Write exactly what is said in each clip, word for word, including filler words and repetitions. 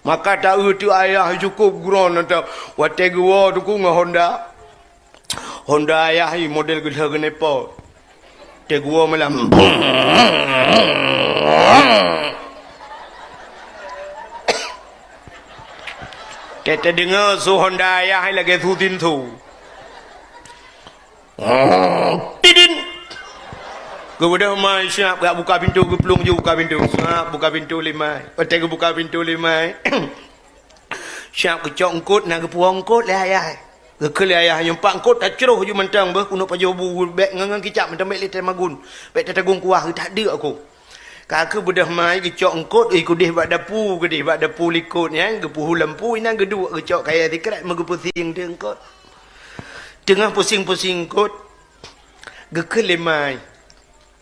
Maka taeu teuk ayah cukôp gron atau watèe geuwoe teuk ngon Honda. Honda ayah i model geulah geunepo. Teuh geuwoe malam. Teuh teudeungoe su Honda ayah lagèe su tinsu. Tidin. Geubeudôh mai siap, geujak buka pintoe, geuplueng ju buka pintoe. Siap buka pintoe lé mai. Watèe geubuka pintoe lé mai. Siap geucok eungkôt, na geupuwoe eungkôt lé ayah. Geukheun lé ayah, "Nyoe pat eungkôt tacroh ju mantong beuh, keuneuk pajoh bu bèk ngon, ngon kicap mantong, bèk lé tamagun. Bèk tatagung kuah, geutak deuk aku." Ka geubeudôh mai geucok eungkôt, ih, keudéh bak dapu, keudéh bak dapu likôt nyan, geupeuhu lampu, inan geuduek geucok kayèe sikrek, meugeupeusieng teuk eungkôt. Teungoh pusieng-pusieng eungkôt, geukheun lé mai,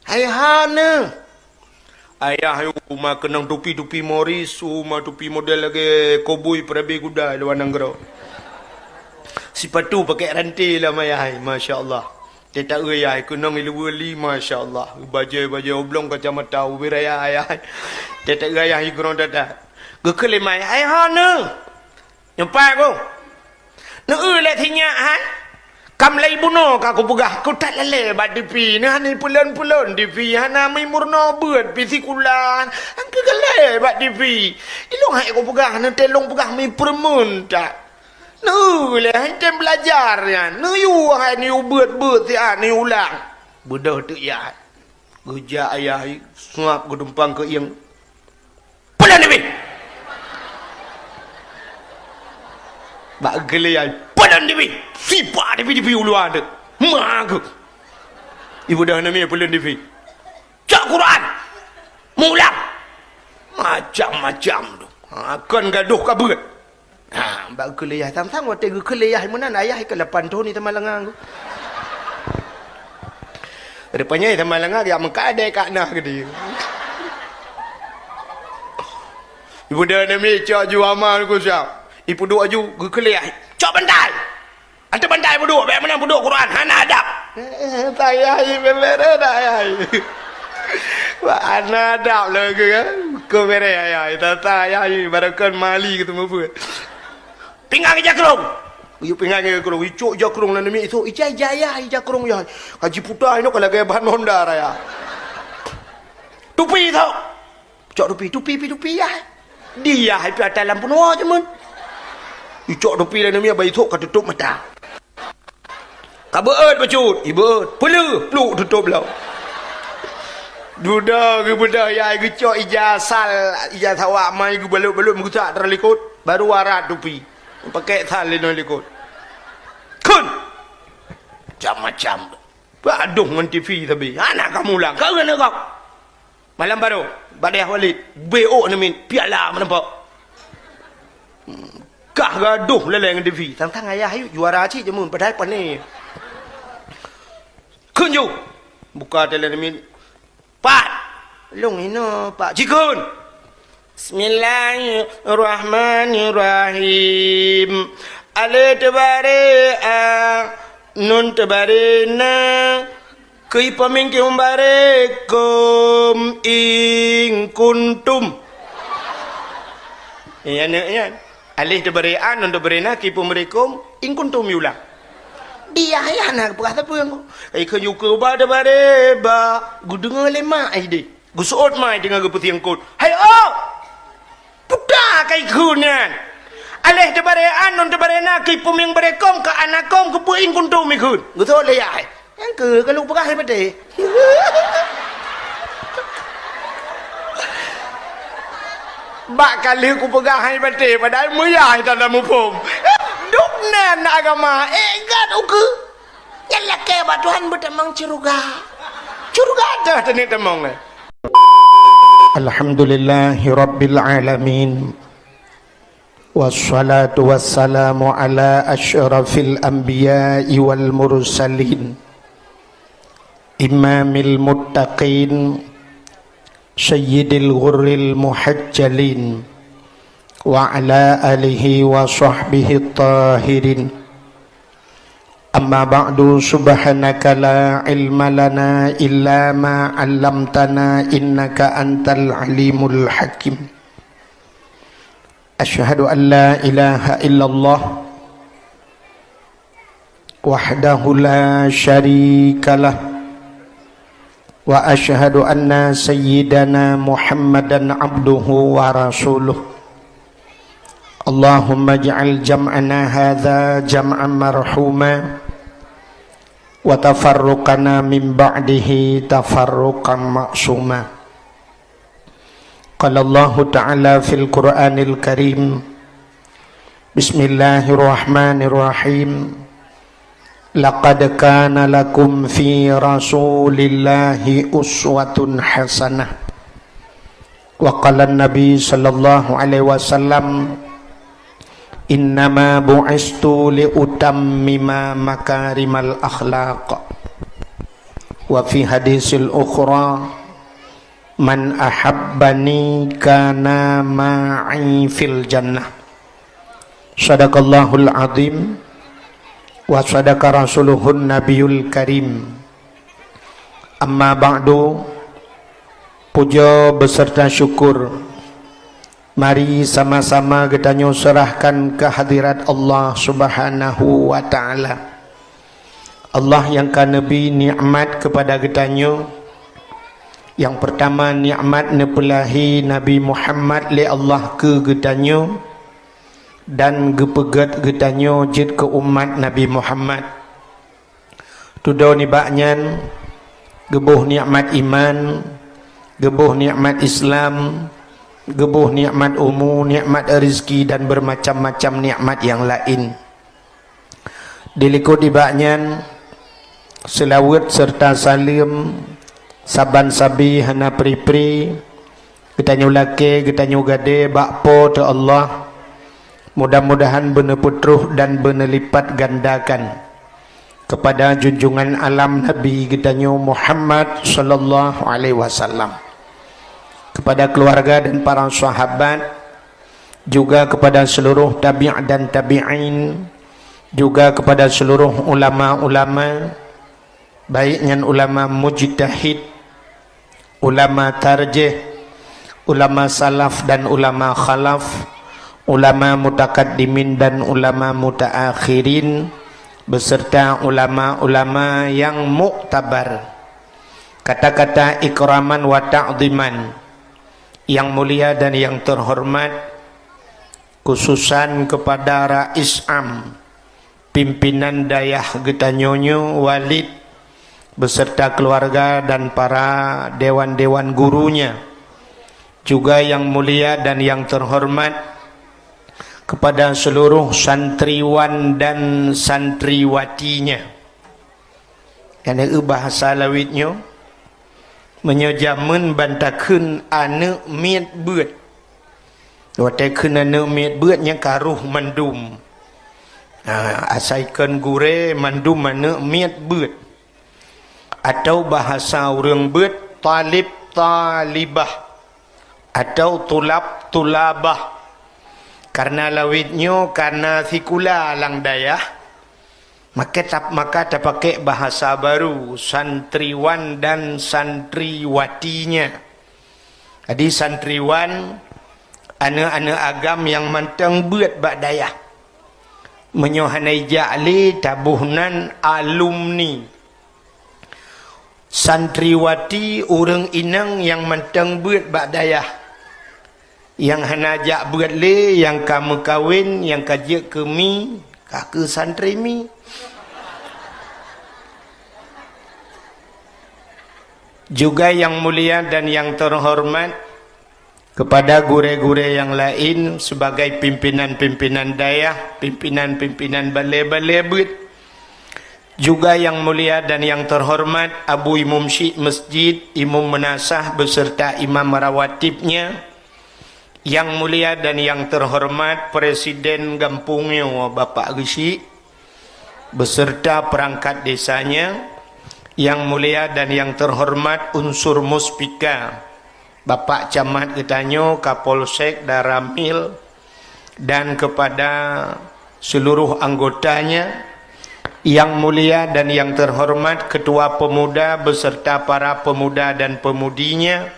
"Hai hana!" Ayah yue ma keunong tupi-tupi Morris, su ma tupi model lagèe koboi peurabe kuda luwa nanggroe. Sipatu pakèk ranté lam ayah, masya Allah. Teuh taeu ayah keunong ileue li, masya Allah. Bajèe-bajèe oblong kacamata ubé raya ayah. Teuh taeu ayah igrong that-that. Geukheun lé mai, "Hai hana!" Nyoe pat ku. Neueu lé sinyak hai. Kam lé bunoe ka kupeugah, ku that lalè bak tipi. Neuh hana peulon-peulon tipi, hana meurunoe beuet pi sikula. Angkeu galak bak tipi. Ilôn hai kupeugah, neuteulông peugah meupeureumeun that. Neueu lé hai tem beulajar nyan. Neuyue hai neuyue beuet-beuet siat neuyue ulang. Beudôh teuk yah. Geujak ayah, suap geudumpang keu ieng. "Peulon tipi!" Bak geulé ayah, "Peulon tipi!" Sipak tipi-tipi u luwa teuk. Ma geuh. Ibu dah nami peulon tipi. "Cok Quran! Mulang!" Macam-macam tu. Ha, kon gadoh ka beuet. Ha, bak geukheun lé yah sang-sang watèe geukheun lé yah meunan, ayah ka lapan thôn i Samalanga. Rupanya i Samalanga jak meukat adèe kat na keudéh. Ibu dah nami cok ju ama ku siap. Ipeuduek aju geukheun lé yah. "Cok bantai! Ateueh bantai peuduek, bèk meunan peuduek Quran, hana adab!" Eh, eh, tayah i bebere tayah i. Wah, hana adab lagèe kan? Keu bere ayah, tata ayah i barokan mali keu teumeubuet. "Pinggang ija krông!" Geuyue pinggang ija krông, icok ija krông lam namiet, isok ija, ija ayah, ija krông yah. Ka jiputa inoe ka lagèe ban Honda raya. "Tupi isok!" Cok tupi, tupi pi tupi yah. Di yah pi ata lam peunoh jameun. Icok tupi lam namiet, bah isok ka tutôp mata. Ka beuet bacut, ibeuet. Peuleuh, pluk tutôp lom. Dudoe geubeudôh yah, geucok ija sal, ija sawak mai geubalot-balot meugusak dara likôt, baru arat tupi. Pakèk sal inoe likôt. Kheun! Macam-macam. Bak adoh ngon tipi sabe. Hana ka mulang. Ka keuneuk gob. Malam baroe, bak dayah Walid, B O namiet, piala meuneupok. Kah gadoh lalèe ngon tipi. Sang-sang ayah yue juara cit jameun, padahai pané. Kheun ju. Buka teuh lam namiet. "Pat!" "Lôn inoe, Pak." "Jikheun!" "Bismillahirrahmanirrahim. Alif teubaré a, nun teubaré na, keu ipeumieng keu baré kôm, in kuntum." Nyan, nyan. Alif teubaré a, nun teubaré na, keu ipeumieng kôm, in kuntum iulang. Di yah, yah na geupeugah sapeue ngon. Ai kheun ju keu ba teubaré ba, geudeungö lé mak ai deh. Geuseuôt mai teungoh geupeusieng eungkôt. "Hai ôk! Peue ka ikheun nyan? Alif teubaré a, nun teubaré na, keu ipeumieng baré kôm, keu ana kôm, keupeue in kuntum ikheun?" Geuseuôt lé yah. Nyang keu ka lôn peugah hai patéh. Bak ka lheueh kupeugah hai patéh, padahai meuyah hana muphom. Duek nan agama, eh, gat ukeue. Nyan lakèe bak Tuhan beutamong syeuruga. Syeuruga teuh teuneuk tamong, eh. Alhamdulillahirabbil alamin. Wassalatu wassalamu ala asyrafil anbiya'i wal mursalin. Imamil muttaqin. Sayyidil ghurril muhajjalin. Wa ala alihi wa sahbihi tahirin. Amma ba'du, subhanaka la ilma lana illa ma 'allamtana innaka antal alimul hakim. Asyhadu an la ilaha illallah wahdahu la syarikalah, wa asyhadu anna sayyidana Muhammadan abduhu wa rasuluh. Allahumma ij'al jam'ana hadza jam'an marhuma, wa tafarruqana min ba'dihi tafarruqan ma'suma. Qala Allahu ta'ala fil Qur'anil Karim, Bismillahirrahmanirrahim. Laqad kana lakum fi Rasulillahi uswatun hasanah. Wa qala Nabi sallallahu alaihi wasallam, "Innama bu'istu li utammima makarimal akhlaq." Wa fi hadisil ukhra, "Man ahabbani kana ma'i fil jannah." Sadaqallahul azim wa sadaqa rasuluhun nabiyul karim. Amma ba'du, puja beserta syukur mari sama-sama geutanyoe serahkan keu hadirat Allah Subhanahu wa Ta'ala. Allah nyang ka neubri nikmat keupada geutanyoe. Nyang peurtama, nikmat neupeulahé Nabi Muhammad lé Allah keu geutanyoe dan geupeugét geutanyoe jeuet keu umat Nabi Muhammad. Tudoe nibak nyan, geuboh nikmat iman, geuboh nikmat Islam, geuboh nikmat umu, nikmat rezeki dan bermacam-macam nikmat nyang laén. Dilikot nibak nyan, seulaweuet serta saleuem saban sabe hana pri-pri geutanyoe lakée, geutanyoe gadée bak Po teu Allah. Mudah-mudahan beuneupeutroh dan beuneulipatgandakan keupada junjungan alam Nabi geutanyoe Muhammad sallallahu alaihi wasallam, keupada keuluwarga dan para sahabat, juga keupada seuluruh tabi' dan tabi'in, juga keupada seuluruh ulama-ulama, baik nyan ulama mujtahid, ulama tarjih, ulama salaf dan ulama khalaf, ulama mutakaddimin dan ulama mutaakhirin, beserta ulama-ulama nyang muktabar. Kata-kata ikraman wa ta'ziman, nyang mulia dan nyang terhormat, khususan keupada Rais Am, pimpinan dayah geutanyoe nyoe, Walid, beserta keuluwarga dan para dewan-dewan gurunya, juga nyang mulia dan nyang terhormat keupada seuluruh santriwan dan santriwatinya. Nyang na eu bahasa lawét nyoe, meunyoe jameun ban takheun aneuëk miet beuet. Watée kheun aneuëk miet beuet nyang ka roh mandum. Ha, asai kon gurée mandum aneuëk miet beuet. Atau bahasa ureuëng beuet, talib talibah. Atau tulab tulabah. Karena lawét nyoe kana sikula lam dayah, maka tap-, maka tapakék bahasa baru, santriwan dan santriwatinya. Jadi santriwan, aneuëk-aneuëk agam nyang mantong beuet bak dayah. Meunyoe hana ijak lé, taboh nan alumni. Santriwati, ureuëng inong nyang mantong beuet bak dayah. Nyang hana jak beuet lé, nyang ka meukawen, nyang ka jeuet keu mi, ka keu santri mi. Juga nyang mulia dan nyang terhormat, keupada gurée-gurée nyang laén sebagai pimpinan-pimpinan dayah, pimpinan-pimpinan balée-balée beuet. Juga nyang mulia dan nyang terhormat Abu Imum Syik Masjid, Imum Meunasah beserta imam rawatibnya. Nyang mulia dan nyang terhormat Presiden gampông nyoe, Bapak Geuchik, beserta perangkat desanya, nyang mulia dan nyang terhormat unsur Muspika, Bapak Camat geutanyoe, Kapolsek, Danramil, dan kepada seluruh anggotanya, nyang mulia dan nyang terhormat Ketua Pemuda beserta para pemuda dan pemudinya,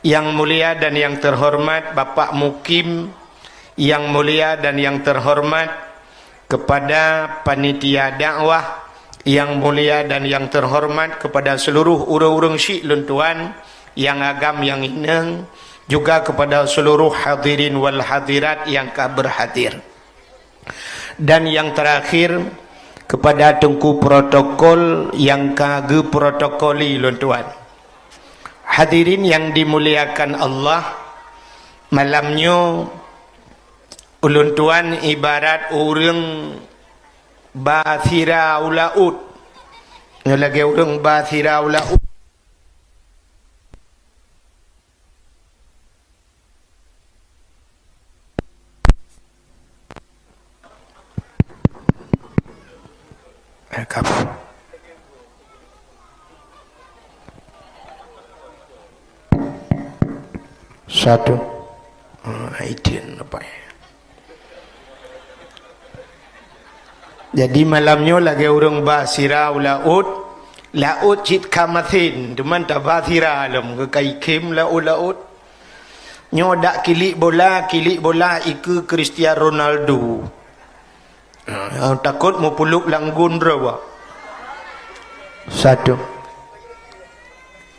nyang mulia dan nyang terhormat Bapak Mukim, yang mulia dan yang terhormat, kepada panitia dakwah yang mulia dan yang terhormat, kepada seluruh ureuëng-ureuëng syiek lôn tuan nyang agam nyang inong, juga kepada seluruh hadirin wal hadirat nyang ka berhadir. Dan yang terakhir, kepada teungku protokol nyang ka geuprotokoli lôn tuan. Hadirin yang dimuliakan Allah, malam nyoe ulôn tuan ibarat ureuëng ba sira u laôt. Nyoe lagée ureuëng ba sira u laôt. Satu. Ah, itu nampak. Jadi malam nyoe lagée ureuëng ba sira u laôt, laôt cit ka masen, teuma taba sira lom, geukai khém laôt-laôt. Nyoe dak kilik bola, kilik bola ikeue Cristiano Ronaldo. Ha, nyang takot meupuluk langgun rawa. Satu.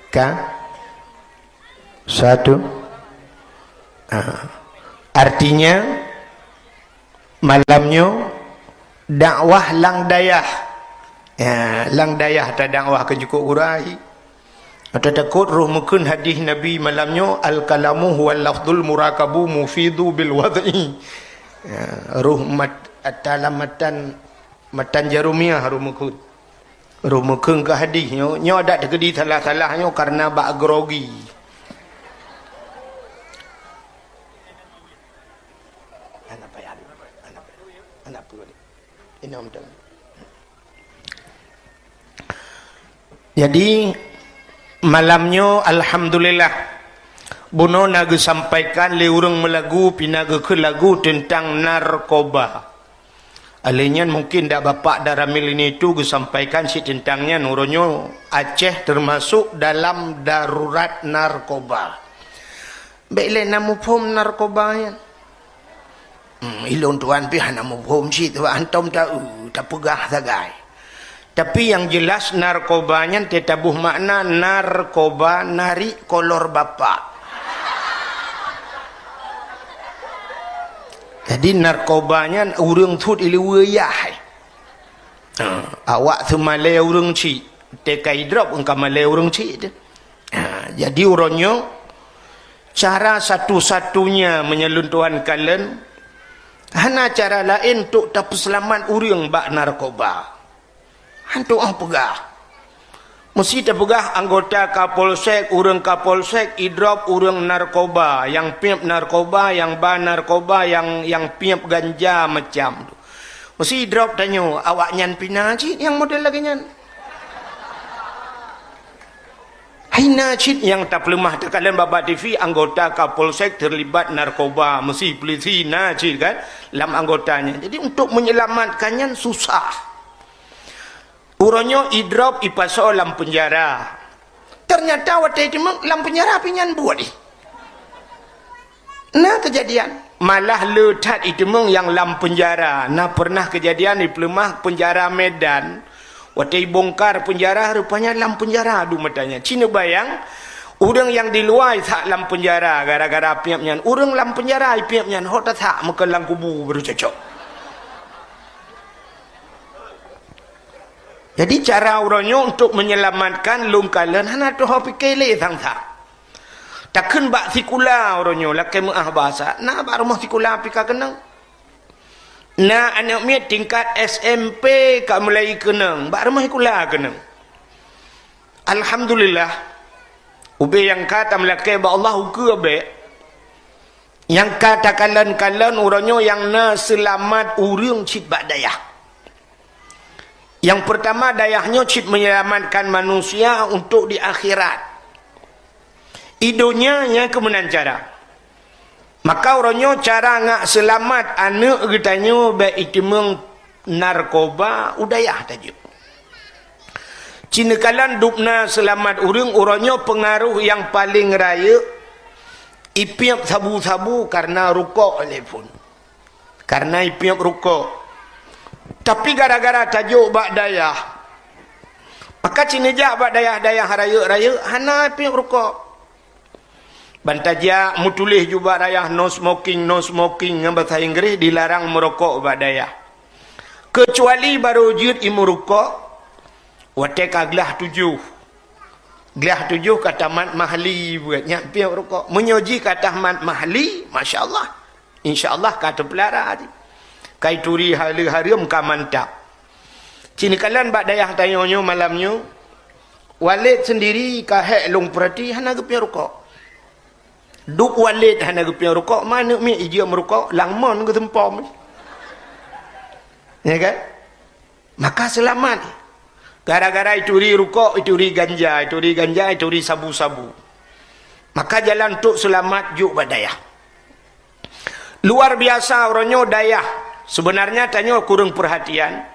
Ka? Satu. Ha. Artinya, malam nyoe dakwah lam dayah. Ya, lam dayah tadakwah keu jukuk gurée. Ata takot roh meukheun hadis Nabi malam nyoe, "Al-kalamu huwal lafzul murakabu mufidu bil wad'i." Ya, roh mat, ata lam matan, matan jarumiah roh meukheun. Roh meukheun keu hadis nyoe, nyoe adak teukeudi salah-salah nyoe karena bak grogi. Hana payah. Hana payah. Hana peue. Inong teuh. Jadi, malam nyoe, alhamdulillah, bunoe na geusampaikan lé ureuëng meulagu, pih na geukheun lagu teuntang narkoba. Alèh nyan mungkin dak Bapak dan Ramil ini tu geusampaikan cit teuntang nyan, uroe nyoe Aceh teumasok dalam darurat narkoba. Bék lé na muphom narkoba nyan. Hmm, ilôn tuan pih hana muphom cit, sabab hantom ta-, tapeugah sagai. Tapi nyang jelas narkoba nyan teutabôh makna narkoba, narik kolor bapak. Jadi narkoba nyan ureuëng sut ileue yah. Ha, awak seumalée ureuëng cit, teuka idrop engka malée ureuëng cit teuh. Ha, jadi uroe nyoe, cara satu-satunya meunyoe lôn tuan kalon, hana cara laén untuk tapeuseulamat ureuëng bak narkoba. Hantom peugah. Meusti tapeugah anggota Kapolsek, ureuëng Kapolsek idrop ureuëng narkoba, nyang piep narkoba, nyang ba narkoba, nyang, nyang piep ganja macam tu. Meusti idrop tanyoe, awaknyan pih na cit nyang model lagée nyan. Hai na cit nyang tapeuleumah teukalon bak-bak T V anggota Kapolsek terlibat narkoba, meusti polisi na cit kan lam anggotanya. Jadi untuk menyelamatkan nyan susah. Uroe nyoe idrop ipasoe lam peunjara. Ternyata watée iteumeung lam peunjara pih nyan buet ih. Na keujadian, malah le that iteumeung nyang lam peunjara. Na pernah keujadian di peuleumah peunjara Medan. Watée ibongkar peunjara, rupanya lam peunjara dum matanya. Ci neubayang, ureuëng nyang di luwa isak lam peunjara gara-gara piep nyan. Ureuëng lam peunjara ipiep nyan, hot tasak meukeue lam kubu baru cocok. Jadi cara uroe nyoe untuk menyelamatkan lôn kalon hana teuho pike lé sang-sang. Takheun bak sikula uroe nyoe lakée meuáh basa, na bak rumoh sikula pih ka keunong. Na aneuk miet tingkat S M P ka mulai keunong, bak rumoh sikula keunong. Alhamdulillah, ubé nyang ka tameulakée bak Allah ukeue bék. Nyang ka takalon-kalon uroe nyoe nyang na seulamat ureuëng cit bak dayah. Nyang peurtama, dayah nyoe cit menyelamatkan manusia untuk di akhirat. I donya nyan keu meunan cara. Maka uroe nyoe cara ngak seulamat aneuk geutanyoe bék iteumeung narkoba u dayah tajok. Ci neukalon dubna seulamat ureuëng uroe nyoe peungaroh nyang paleng rayeuk, ipiep sabu-sabu kareuna rukok lé phon. Karena ipiôp rukok. Tapi gara-gara tajok bak dayah, maka cit neujak bak dayah-dayah rayeuk-rayeuk hana ipiôp rukok. Ban tajak meutuléh ju bak dayah no smoking, no smoking ngon bahasa Inggréh, dilarang meurokok bak dayah. Keucuali barô jeuet imeurukok watée ka glah tujoh. Glah tujoh ka tamat mahli buet, nyan piôp rukok. Meunyoe jih ka tamat mahli, masya Allah. Insya Allah ka teupeulara jih. Ka ituri haleue hareuem ka mantap. Cit neukalon bak dayah tanyoe nyoe malam nyoe, Walid sendiri ka hék lôn peurati hana geupiôp rukok. Duek Walid hana geupiôp rukok, ma aneuk miet ijeuem rukok, lam mon geuseumpom. Ya kan? Maka seulamat. Gara-gara ituri rukok, ituri ganja, ituri ganja, ituri sabu-sabu. Maka jalan untuk seulamat jok bak dayah. Luar biasa uroe nyoe dayah. Sebenarnya tanyoe kureueng perhatian.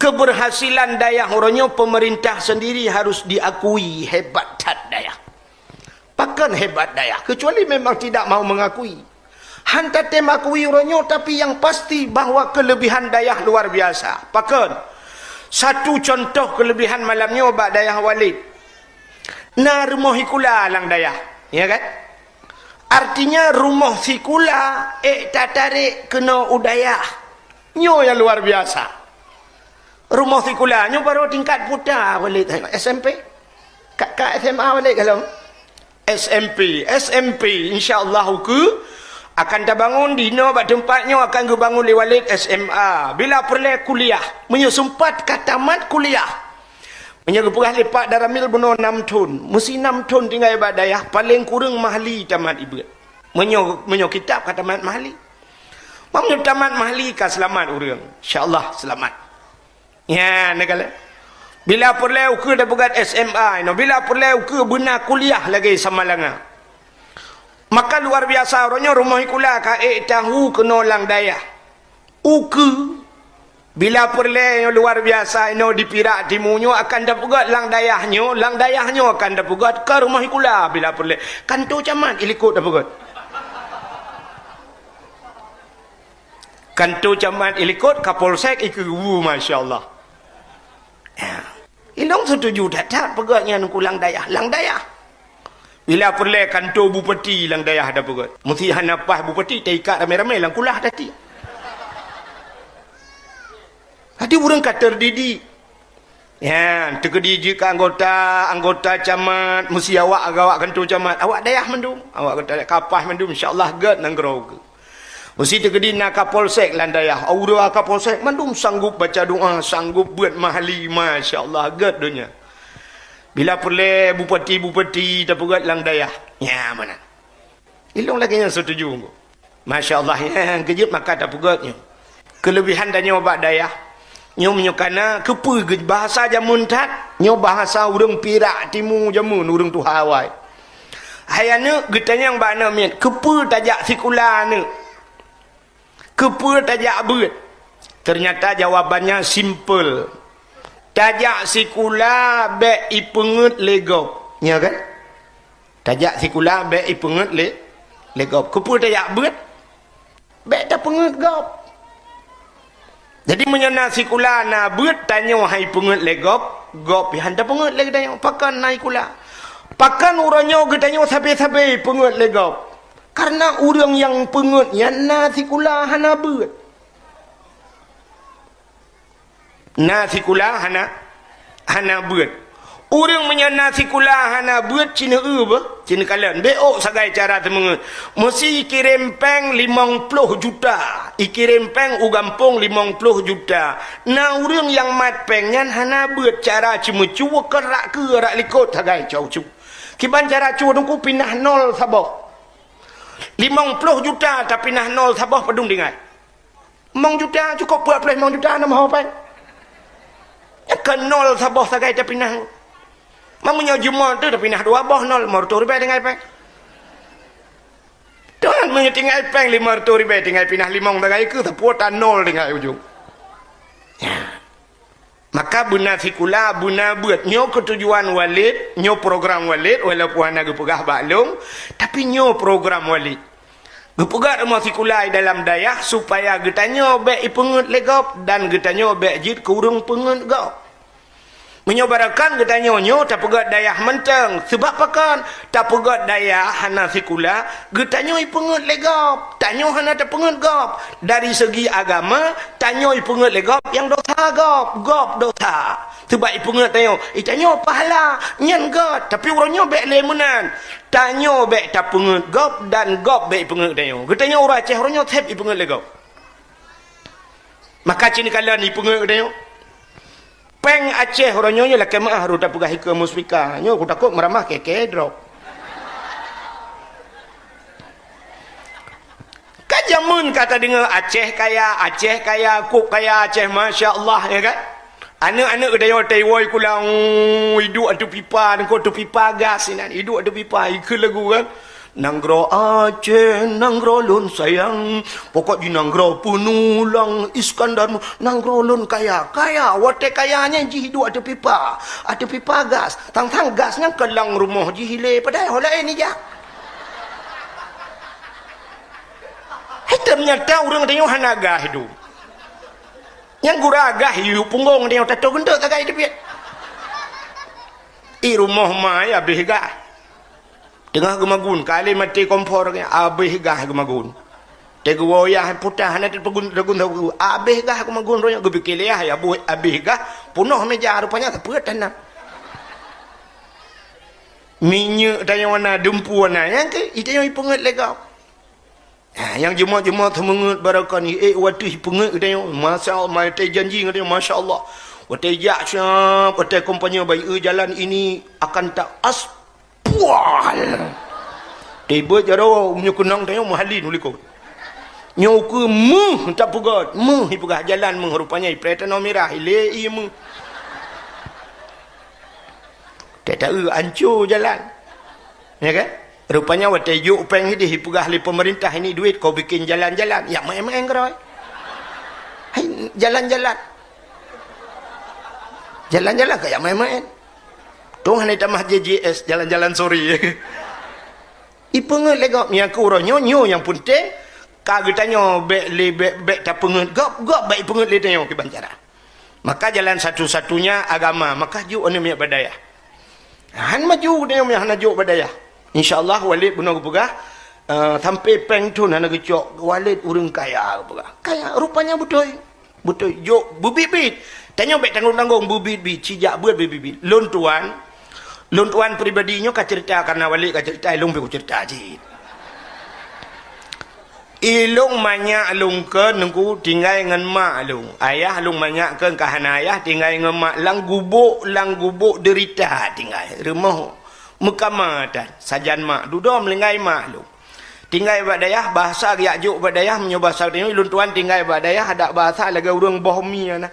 Keberhasilan dayah uroe nyoe pemerintah sendiri harus diakui, hebat that dayah. Pakon hebat dayah, kecuali memang tidak mau mengakui. Han tatem akui uroe nyoe, tapi yang pasti bahwa kelebihan dayah luar biasa. Pakon? Satu contoh kelebihan malam nyoe bak dayah Walid. Na rumoh sikula lam dayah, ya kan? Artinya rumoh sikula ék tatarek keunoe u dayah. Nyoe nyang luar biasa. Rumoh sikula nyoe baru tingkat puta Walid, S M P. Ka, ka S M A Walid ka lom? S M P, S M P, insya Allah ukeue akan tabangun di inoe bak teumpat nyoe akan geubangun lé Walid S M A. Bila peureulée kuliah, meunyoe seumpat ka tamat kuliah. Meunyoe geupeugah lé Pak Daramil bunoe nam thon, meusi nam thon tinggai bak dayah, paleng kureueng mahli tamat ibeuet. Meunyoe, meunyoe kitab ka tamat mahli. Meunyoe tamat mahli ka seulamat ureuëng, insya Allah seulamat. Nyan, neukalon. Bila peureulée ukeue tapeugét S M A inoe, bila peureulée ukeue beuna kuliah lagée Samalanga. Maka luar biasa, uroe nyoe rumoh sikula ka ék tahu keunoe lam dayah. Ukeue, bila peureulée nyoe luar biasa inoe di Pirak Timu nyoe akan tapeugét lam dayah nyoe, lam dayah nyoe akan tapeugét keu rumoh sikula bila peureulée. Kanto camat ilikot tapeugét. Kanto camat ilikot, kapolsek ikeu, wu, masya Allah. Ya. Ilong setuju that-that peugét nyan ukeue lam dayah, lam dayah. Bila peureulée kanto bupati lam dayah tapeugét. Meusi hana paih bupati taikat ramé-ramé lam kulah tati. Jadi ureuëng ka terdidik. Ya, teukeudi jeuet keu anggota, anggota camat, meusi awak gawak kanto camat, awak dayah mandum, awak geutanyoe ka paih mandum, insya Allah gét nanggroe ukeue. Meusi teukeudi na kapolsek lam dayah, aura kapolsek mandum sanggup baca doa, sanggup beuet mahli, masya Allah gét donya. Bila peureulée bupati-bupati tapeugét lam dayah, nya meunan. Ilong lagée nyan setuju. Masya Allah, nyang keujeuet maka tapeugét nyoe. Keulebihan tanyoe bak dayah. Nyoe meunyoe kana, keupeue geu-, bahasa jameun that? Nyoe bahasa ureuëng Pirak Timu jameun, ureuëng tuha awai. Hai aneuëk, geutanyong bak aneuëk miet, keupeue tajak sikula aneuëk? Keupeue tajak beuet? Ternyata jawabannya simple. Tajak sikula bék ipeungét lé gob. Nya kan? Tajak sikula bék ipeungét lé, lé gob. Keupeue tajak beuet? Bék tapeungét gob. Jadi meunyoe na sikula na beuet tanyoe hai peungét lé gob, gob pih han tapeungét lé geutanyoe. Pakon na sikula? Pakon uroe nyoe geutanyoe sabe-sabe peungét lé gob? Karena ureuëng nyang peungét nyan na sikula hana beuet. Na sikula hana, hana beuet. Ureuëng meunyoe na sikula hana beuet, ci neu-eu beuh, ci neukalon. Bék ôk sagai cara teumeungét. Meusi ikirém péng limong ploh juta. Ikirém péng u gampông limong ploh juta. Na ureuëng nyang mat péng nyan hana beuet cara ceumeucue keu rak keue rak likot sagai cau cu. Kiban cara cue teungku pinah nol saboh. Limong ploh juta tapinah nol saboh padum tinggai. Limong juta, cukup peuet ploh limong juta na meuho péng. Nyan keu nol saboh sagai tapinah. Meunyoe jumôt teuh tapinah dua boh nol, limong reutôh ribèe tinggai péng. Tuhan meunyoe tinggai péng limong reutôh ribèe tinggai pinah limong sagai keu sapeue ta nol tinggai ujong. Ya. Maka beuna sikula, beuna beuet. Nyoe keutujuan Walid, nyoe program Walid, walaupun hana geupeugah bak lôn, tapi nyoe program Walid. Geupeugah rumoh sikula dalam dayah supaya geutanyoe bék ipeungeuet lé gob dan geutanyoe bék jeuet keu ureuëng peungeuet gob. Meunyoe barokon geutanyoe nyoe tapeugét dayah mantong, seubab pakon? Tapeugét dayah hana sikula, geutanyoe ipeungeuet lé gob, tanyoe hana tapeungeuet gob. Dari segi agama, tanyoe ipeungeuet lé gob nyang dosa gob, gob dosa. Seubab ipeungeuet tanyoe, itanyoe pahala, nyan gét, tapi uroe nyoe bék lé meunan. Tanyoe bék tapeungeuet gob dan gob bék ipeungeuet tanyoe. Geutanyoe ureuëng Aceh uroe nyoe seb ipeungeuet lé gob. Maka cit kalon ipeungeuet geutanyoe. Péng Aceh uroe nyoe lakée meuáh rot tapeugah ikeue muspika. Nyoe kutakot meuramah kée-kée droe. Ka jameun ka tadeungoe Aceh kaya, Aceh kaya, kok kaya Aceh, masya Allah, ya kan? Aneuëk-aneuëk geutanyoe taiwoe kulang, iduek ateueh pipa, nangko ateueh pipa gas inan, iduek ateueh pipa, ikeue lagu kan. Nanggroe Aceh, nanggroe lôn sayang, pokok jih nanggroe peunulang Iskandar, nanggroe lôn kaya, kaya, watée kaya nyan jih iduek ateueh pipa, ateueh pipa gas, tang-tang gas nyan keulang rumoh jih ilée, padahai ho laén ijak. Hai teunyata ureuëng tanyoe hana gas iduek. Nyang gura gas iduek punggong tanyoe tato geunteuk sagai teubiet. I rumoh mai abéh gas. Teungoh geumagun, ka lheueh maté kompor, abéh gas geumagun. Teuh geuwoe yah putah, hana teupegun, teugun, abéh gas geumagun, roh nyoe geupike lé yah, ya buet abéh gas, punoh meja, rupanya sapeue tanah. Minyeuk tanyoe na, dumpeue na, nyang keu, itanyoe ipeungeuet lé gob. Ha, nyang jeumot-jeumot seumeungeut barokon, ék wateuh peungeuet geutanyoe. Masya Allah, watée janji geutanyoe, masya Allah. Watée jak siap, watée kompanye bayeue jalan ini akan ta aspahl. Tiba jaroe, meunyoe keunong tanyoe meuhalin u likot. Nyoe keu meuh tapeugét, meuh ipeugah jalan meuh rupanya ipreh tanoh mirah, ilée ié meuh. Tataeu anco jalan. Ya kan? Rupanya watée jok péng hideh ipeugah lé pemerintah ini duit kau bikin jalan-jalan. Ya main-main keroe. Hai, jalan-jalan. Jalan-jalan kaya main-main. Tuh hana tamah J J S, jalan-jalan sore. Ipeungeuet lé gob nyang keu uroe nyoe, nyoe nyang peunteng. Ka geutanyoe bék lé, bék, bék tapeungeuet gob, gob bék ipeungeuet lé tanyoe kiban cara. Maka jalan satu-satunya agama, maka jok aneuk miet bak dayah. Han maju tanyoe hana jok bak dayah. Insya Allah Walid bunoe geupeugah, eh, sampai péng thon hana geucok, Walid ureuëng kaya geupeugah. Kaya, rupanya beutôi. Beutôi, jok beubiet-biet. Tanyoe bék tanggong-tanggong beubiet-biet, cijak beuet beubiet-biet. Lôn tuan, lôn tuan pribadi nyoe ka cerita karena Walid ka cerita, ilong pih kucerita cit. Ilong manyak lôn keu nungku tinggai ngon mak lôn. Ayah lôn manyak keu ka hana ayah tinggai ngon mak lam gubok, lam gubok derita tinggai. Rumoh meukama tan, sajan mak, dudoe meulinggai mak lôn. Tinggai bak dayah, bahasa geujak jok bak dayah, meunyoe bahasa tanyoe, lôn tuan tinggai bak dayah, adak bahasa lagée ureuëng boh mie na.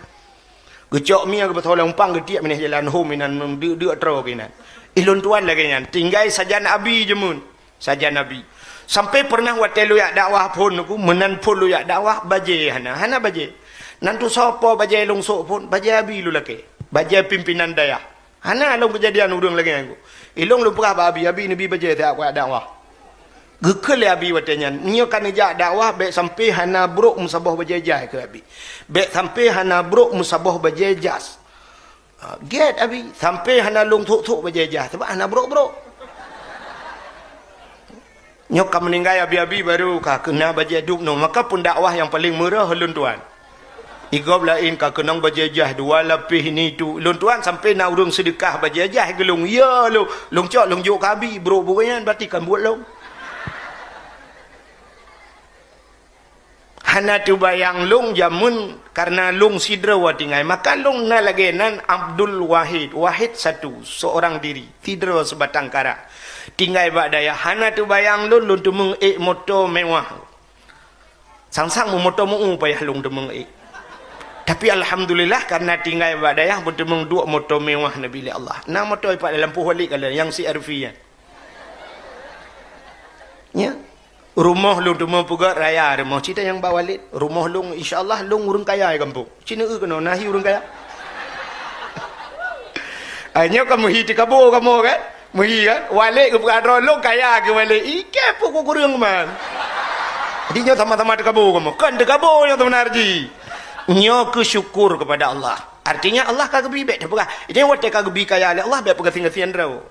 Geucok mie geupeuthoe lam umpang geutiek mineh jalan hom inan deuk-deuk troe keunan. Ilôn tuan lagée nyan, tinggai sajan abi jameun, sajan abi. Sampai pernah watée lôn jak dakwah phon ku, meunan phon lôn jak dakwah, bajée hana, hana bajée. Nan tusoe po bajée lôn sok phon, bajée abi lôn lakée, bajée pimpinan dayah. Hana lom keujadian ureuëng lagée nyan. Ilong lôn peugah bak abi, abi neubi bajée siat kujak dakwah. Geukheun lé abi watée nyan, nyoe ka neujak dakwah bék sampai hana brok meusaboh bajée jai keu abi. Bék sampai hana brok meusaboh bajée jas. Ha, gét abi, sampai hana lôn thok-thok bajée jas, sabab hana brok-brok. Nyoe ka meuninggai abi-abi baru ka keuna bajée dub noe, maka peudakwah nyang paleng meurah lôn tuan. Igob laén ka keunong bajée jai dua lapéh ini tu. Lôn tuan sampai na ureuëng seudeukah bajée jai geulong. Ya lôn, lôn cok lôn jok keu abi, brok bukan nyan berarti kan buet lôn. Hana teubayang lôn jameun karena lôn sidroe tinggai. Maka lôn na lagée nan Abdul Wahid, Wahid satu, seorang diri, sidroe seubatang kara. Tinggai bak dayah, hana teubayang lôn, lôn teumeung ék moto mewah. Sang-sang meumoto meu payah lôn teumeung ék. Tapi alhamdulillah karena tinggai bak dayah beuteumeung duek moto mewah neubi lé Allah. Na moto ipat dalam poh Walid kala nyang C R V nyan. Ya. Rumoh lôn teuma peugét raya rumoh cit nyang bak Walid. Rumoh lôn insya Allah lôn ureuëng kaya di gampông. Cina eu keunoe nahi ureuëng kaya. Ai nyoe ka meuhi teukabu kamoe kan? Meuhi kan? Walid geupeugah droe lôn kaya keu Walid. Ike pukuk kureueng man. Jadi nyoe sama-sama teukabo kamoe. Kon teukabo nyoe sebenar jih. Nyoe keu syukur kepada Allah. Artinya Allah ka geubi, bék teupeugah. Jadi watée ka geubi kaya lé Allah, bék peugasien-gasien droe.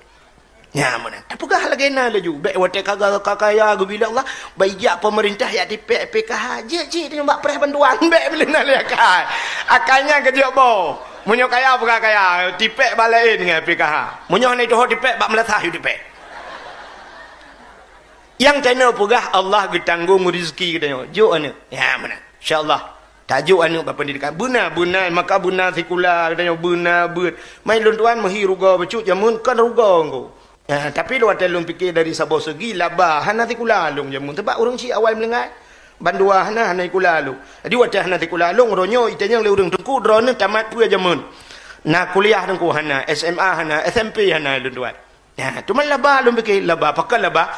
Nya meunan. Teupeugah lagée na laju. Bék watée ka, ka kaya geubi lé Allah, bék jak pemerintah jak tipék P K H. Jeuet cit nyoe bak preh bantuan, bék bilé na lé akai. Akai nyan keujeuet boh. Meunyoe kaya peugah kaya, tipék bak laén ngon P K H. Meunyoe hana jituho tipék, bak meulasah yue tipék. Nyang tanyoe peugah Allah geutanggong rezeki geutanyoe. Jok aneuëk. Ya, meunan. Insya Allah. Tajok aneuëk bak pendidikan. Beuna, beuna, maka beuna sikula geutanyoe, beuna beuet. Mai lôn tuan meuhi rugoe bacut jameun kon rugoe engko. Ya, tapi lôn watée lôn pike dari saboh segi laba hana sikula lôn jameun. Sebab ureuëng syiek awai meuninggai. Bandua hana, hana sikula lôn. Jadi watée hana sikula lôn, uroe nyoe itanyong lé ureuëng teungku droeneuh tamat peue jameun. Na kuliah teungku hana, S M A hana, S M P hana lôn tuan. Ya, cuma laba lôn pike, laba. Pakon laba?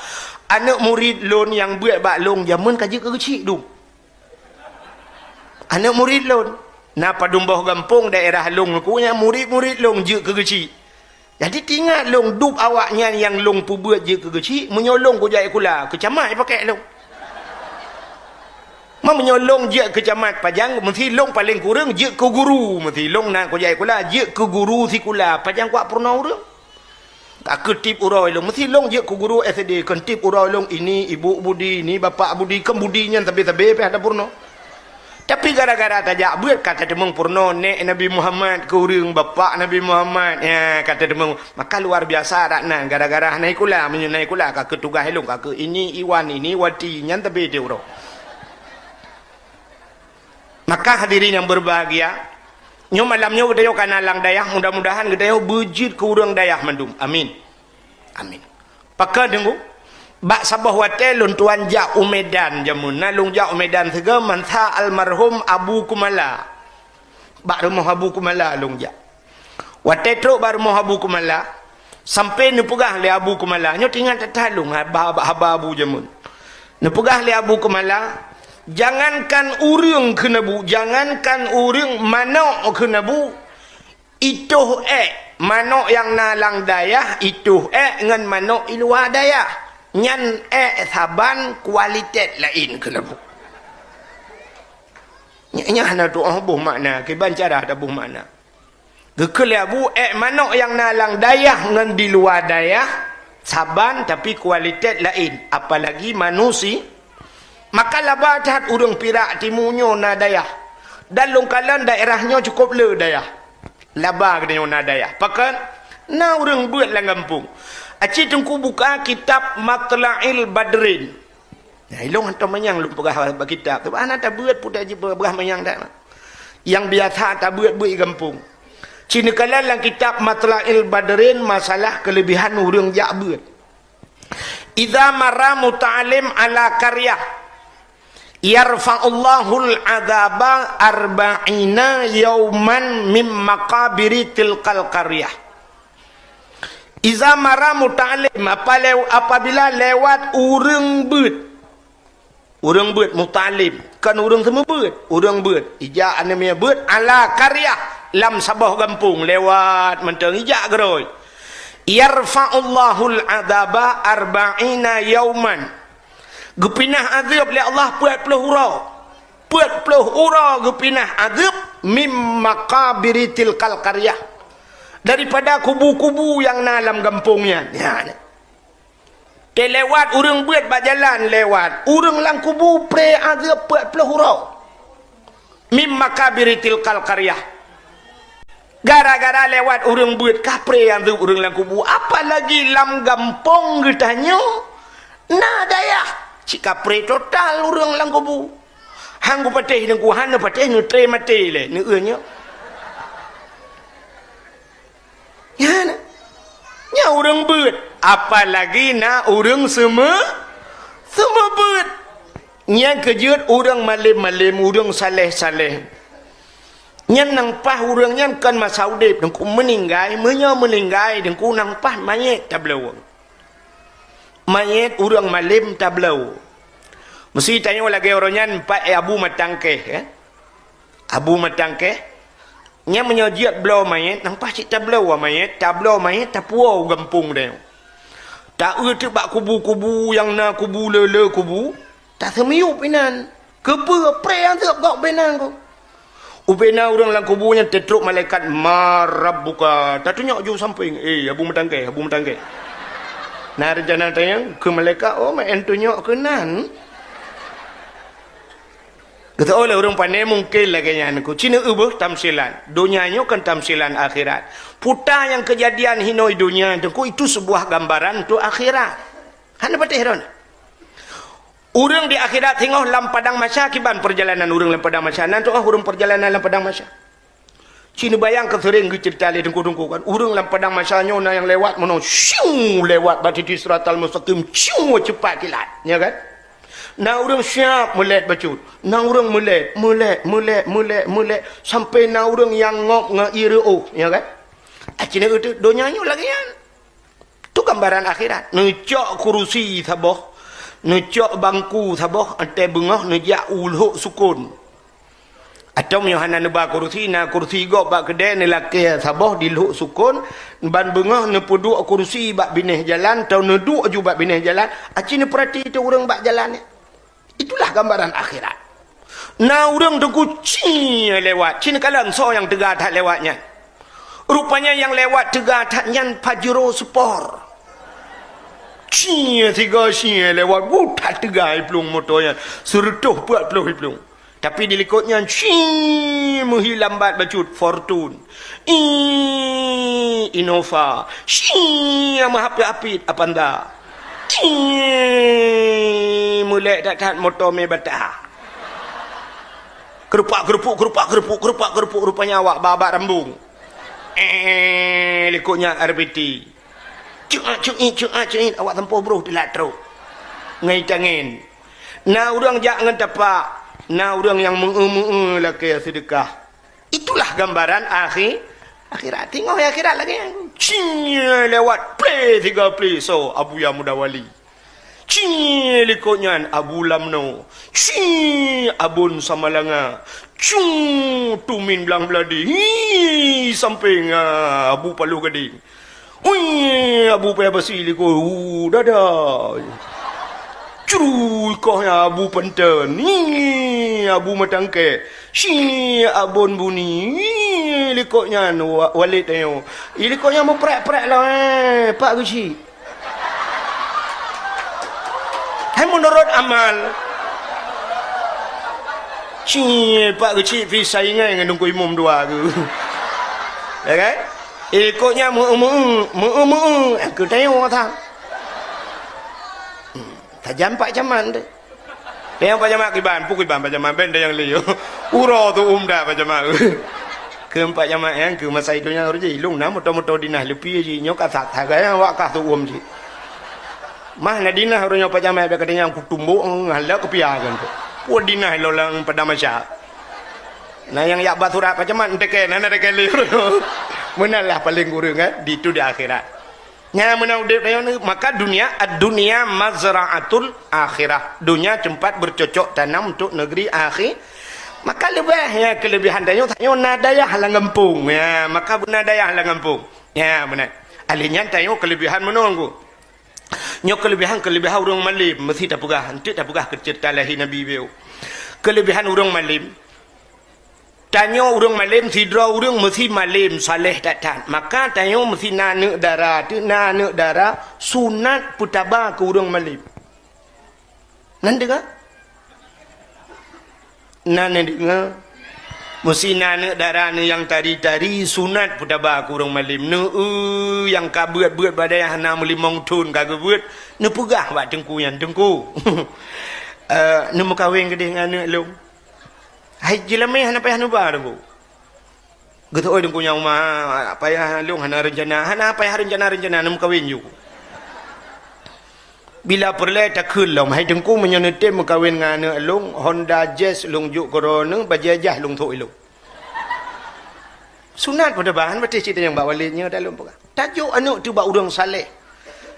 Aneuëk murit lôn nyang beuet bak lôn jameun ka jeuet keu geuchik dum. Aneuëk murit lôn. Na padum boh gampông daerah lôn ku nyang murit-murit lôn jeuet keu geuchik. Jadi tingat lôn dub awaknyan nyang lôn peubeuet jeuet keu geuchik, meunyoe lôn kujak sikula, keu camat jipakék lôn. Ma meunyoe lôn jeuet keu camat pajan, meusi lôn paleng kureueng jeuet keu guru, meusi lôn na kujak sikula jeuet keu guru sikula, pajan kuat peurunoe ureuëng. Ka keu tieb uroe lôn, meusi lôn jeuet keu guru S D, kon tieb uroe lôn ini ibu budi, ini bapak budi, kon budi nyan sabe-sabe pih ada peurunoe. Tapi gara-gara tajak beuet ka tateumeung peurunoe nèk Nabi Muhammad keu ureuëng, bapak Nabi Muhammad, ya, ka tateumeung. Maka luar biasa rat nan gara-gara hana sikula, meunyoe na sikula ka keu tugaih lôn, ka keu ini Iwan, ini Wati, nyan sabe tieb uroe. Maka hadirin yang berbahagia, nyoe malam nyoe geutanyoe ka na lam dayah, mudah-mudahan geutanyoe beujeuet keu ureuëng dayah mandum. Amin. Amin. Pakon teungku? Bak saboh watée lôn tuan jak u Medan jameun, na lôn jak u Medan sigoe mansa almarhum Abu Kumala. Bak rumoh Abu Kumala lôn jak. Watée trok bak rumoh Abu Kumala, sampoe neupeugah lé Abu Kumala, nyoe teuingat that-that lôn haba, haba Abu jameun. Neupeugah lé Abu Kumala, "Jangankan ureuëng," kheun Abu, "jangankan ureuëng, manok," kheun Abu, "itoh ék, manok nyang na lam dayah, itoh ék ngon manok i luwa dayah. Nyan ék saban kualitas laén," kheun Abu. Nyan, nyan hana tuoh boh makna, kiban cara taboh makna. Geukheun lé Abu, ék manok nyang na lam dayah ngon di luwa dayah saban, tapi kualitas laén, apalagi manusi-, maka laba that ureuëng Pirak timu nyoe na dayah. Dan lôn kalon daerah nyoe cukup le dayah. Laba geutanyoe na dayah. Pakon? Na ureuëng beuet lam gampông. Aci teungku buka kitab Matla'il Badrin. Nah, ilong hantom manyang lôn peugah bak kitab. Sebab hana tabeuet pun taji peugah manyang dak. Nyang biasa tabeuet beuet i gampông. Ci neukalon lam kitab Matla'il Badrin masalah keulebihan ureuëng jak beuet. "Idza marra muta'allim ala qaryah, yarfa'ullahul adzaba arba'ina yauman mim maqabiri tilkal qaryah." Iza mara muta'allim, apa lew-, apabila lewat ureuëng beuet. Ureuëng beuet muta'allim, kon ureuëng seumeubeuet, ureuëng beuet. Ijak aneuk miet beuet ala qaryah, lam saboh gampông lewat mantong ijak geurôi. Yarfa'ullahul adzaba arba'ina yauman. Geupinah azeueb lé Allah peuet ploh uroe. Peuet ploh uroe geupinah azeueb mim maqabiri tilkal qaryah. Daripada kubu-kubu nyang na lam gampông nyan. Nyan. Teulewat ureuëng beuet bak jalan lewat. Ureuëng lam kubu pré azeueb peuet ploh uroe. Mim maqabiri tilkal qaryah. Gara-gara lewat ureuëng beuet ka pré azeueb ureuëng lam kubu. Apalagi lam gampông geutanyoe na dayah. Cit ka pré total ureuëng lam kubu. Han geupatéh deungku, han neupatéh neutré maté lé, neueu nyoe. Nyan, nyan ureuëng beuet, apalagi na ureuëng seumeu-, seumeu beuet. Nyan keujeuet ureuëng malém-malém, ureuëng saléh-saléh. Nyan nang paih ureuëng nyan kon masa udeb, deungku meuninggai, meunyoe meuninggai, deungku nang paih manyét tabloe. Manyét ureuëng malém tabloe. Meusi tanyoe lagée uroe nyan pat Abu Matangkeh, eh? Abu Matangkeh. Nyan meunyoe jeuet bloe manyét, nang paih cit tabloe manyét, tabloe manyét, tapuwoe u gampông tanyoe. Taeu teuk bak kubu-kubu nyang na kubu le-le kubu. Taseumiyup inan. Keupeue preh nyang seueb gob ubé nan ko? Ubé na ureuëng lam kubu nyan teutrok malaikat, "Man rabbuka?" Tatunyok ju sampéng, "Eh, Abu Meutangkée, Abu Meutangkée." Na reuncana tanyong keu malaikat, "Oh, meu'en tunyok keunan?" Geuteu'oh lé ureuëng pane mungken lagée nyan ko. Cina ubeuh tamsilan. Donya nyoe kan tamsilan akhirat. Puta nyang keujadian hinoe donya teungku itu sebuah gambaran untuk akhirat. Hana patéh droe. Ureuëng di akhirat singoh lam padang mahsyar kiban perjalanan ureuëng lam padang mahsyar. Nan tu'oh ureuëng perjalanan lam padang mahsyar. Cina bayang keu seuréng geuceurita lé teungku-teungku kan. Ureuëng lam padang mahsyar nyoe na nyang lewat meunoe, syuu lewat bak titi siratal mustaqim, syuu cepat kilat, ya kan? Na ureuëng siap meulet bacut. Na ureuëng meulet, meulet, meulet, meulet, meulet. Sampai na ureuëng nyang ngop ngon ié reuôh, ya kan? Ah, cina itu donya nyoe lagée nyan. Tu gambaran akhirat. Neucok kurusi saboh, neucok bangku saboh, ateueh beungoh neujak u lhok sukon. Atau meunyoe hana neuba kurusi, na kurusi gob bak keudée neulakée saboh di lhok sukon, ban beungoh neupeuduek kurusi bak binéh jalan, atau neuduek ju bak binéh jalan, aci neupeurati teu ureuëng bak jalan nyan. Itulah gambaran akhirat. Na ureuëng teungku ci lewat, ci neukalon soe nyang teuga that lewat nyan. Rupanya nyang lewat teuga that nyan Pajero Sport. Ci siga ci lewat, bu that teuga iplueng moto nyan, seureutôh peuet ploh iplueng. Tapi di likot nyan ci meuhi lambat bacut Fortune. Ii, Innova. Ci meuhapit-hapit Avanza. Ci meulék that-that moto mé bata. Keurupak-keurupuk, keurupak-keurupuk, keurupak-keurupuk, rupanya awak babak rambung. Eh, likot nyan R B T. Cuat, cuit, cuat, cuit, awak sampoe broh teulat trok. Ngai tangen. Na ureuëng jak ngon tapak, na ureuëng nyang meu-eu-meu-eu lakée seudeukah. Itulah gambaran akhi-, akhirat. Teungoh akhirat lagée nyan. Cing lewat, plé siga plé, soe Abuya Muda Wali. Cing likot nyan Abu Lamno. Cing Abon Samalanga. Cung Tumin Blang Beuladi. Hi, sampéng, ah, Abu Paloh Gadeng. Ui, Abu Paya Basi likot, hu, dada. Cru, ikoh nyan Abu Panten. Ni, Abu Matangkek. Ci, Abon Buni. Ni, likot nyan, wa-, Walid Ayo. I likot nyan meuprek-prek lah, eh, Pak Geuchik. Hai meunurot amal. Ci, Pak Geuchik pi saingai ngon Teungku Imum dua tu. Ya kan? Ikot nyan meu-, meu-, meu-, meu-, eh, keu tayong masa. Hmm, tajam Pak Camat tu. Tayong Pak Camat kiban, pu kiban Pak Camat, ben tayong liu. Uroe tu umda Pak Camat. Keu Pak Camat nyan, keu masa idup nyan, ureueng jih, ilong na moto-moto dinah leupie jih, nyoe ka that sagai awak kah tu um jih. Mah na dinah ureueng nyoe Pak Camat, bak kata nyang kutumbok, ngalak keupiakan tu. Pu dinah lo lam pada masa. Na nyang yak ba surat Pak Camat, enteke, na, na enteke lé. Meunan lah paling kureueng, kan? Di tu di akhirat. Nyan meunan udeb tanyoe ni, maka dunia, ad-dunya mazra'atul akhirah. Dunia tempat bercocok tanam untuk negeri akhi-, maka leubeh, ya, kelebihan tanyoe, tanyoe na dayah lam gampông. Ya, maka beuna dayah lam gampông. Ya, beuna. Ahli nyan tanyoe kelebihan meunoe ku. Nyoe kelebihan-kelebihan ureueng malem, meusti tapeugah. Enteuk tapeugah keu ceurita lahé Nabi beu. Kelebihan ureueng malem, tanyoe ureueng malem, sidroe ureueng meusti malem, saleh that-that. Maka tanyoe meusti na aneuk dara, teuk na aneuk dara, sunat peutaba keu ureueng malem. Nan deungoe? Nan deungoe? Meusti na aneuk dara neuh nyang tari-tari, sunat peutaba keu ureueng malem. Neu-eu nyang ka beuet-beuet bak dayah hana meulimong thon ka geubeuet, neupeugah bak teungku nyan, "Teungku, eh, neumeukawen keudeh ngon aneuk lôn." Hai jeulamé hana payah neuba, Teungku. Geuteu'oh Teungku nyang uma, payah lôn hana reuncana, hana payah reuncana-reuncana, neumeukawen ju. Bila peureulée takheun lom, "Hai Teungku, meunyoe neutem meukawen ngon aneuk lôn, Honda Jazz lôn jok keu droeneuh, bajée jah lôn sôk ilôn." Sunat peutaba, han patéh cit tanyong bak Walid nyoe dak lôn peugah. Tajok aneuk teuh bak ureueng saleh.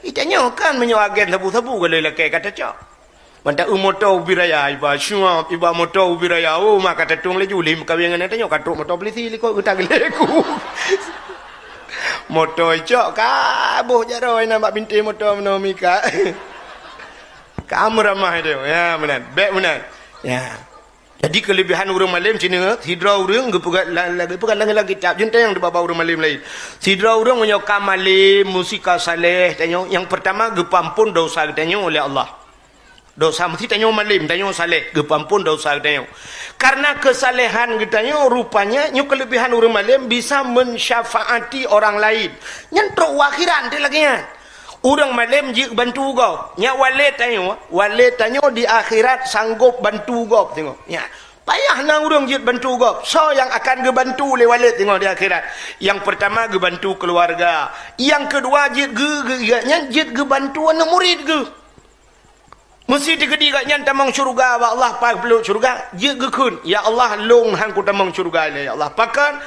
Itanyoe kan meunyoe agen sabu-sabu ka lheueh lakée ka tacok. Mantong eu moto ubit raya, iba syuab, iba moto ubit raya, oh, ma ka tatueng laju, lé meukawen ngon tanyoe ka trok moto polisi likot geutak geuleku. Moto icok ka boh jaroe inan bak bintéh moto meunoe mika. Ka meuramah itu. Ya, meunan. Bèk meunan. Ya. Jadi, keulebihan ureuëng malém cina, sidroe ureuëng geupeugah la-, la-, geupeugah lam, lam kitab, jeuet tanyong di bak ureuëng malém laén. Sidroe ureuëng meunyoe ka malém, musti ka saléh, tanyong, nyang peurtama geupeuamphon desya geutanyoe lé Allah. Desya, musti tanyoe malém, tanyoe saléh, geupeuamphon desya geutanyoe. Karena keusalehan geutanyoe, rupanya nyoe keulebihan ureuëng malém bisa mensyafaati orang laén. Nyan trok u akhirat teuh lagèe nyan. Ureuëng malém jeuet bantu gob. Nyak walét tanyoe, walét tanyoe di akhirat sanggob bantu gob, tengok. Nyak, payah na ureuëng jeuet bantu gob. Soe nyang akan geubantu lé walét, tengok, di akhirat? Nyang peurtama geubantu keuluwarga. Nyang keudua jeuet geu-, geu-, gobnyan jeuet geubantu aneuk murit geuh. Meuseuti keudéh gobnyan tamong syeuruga bak Allah, paih peuleuk syeuruga, jeuet geukheun, "Ya Allah, lôn han kutamong syeuruga lé, ya Allah. Pakon?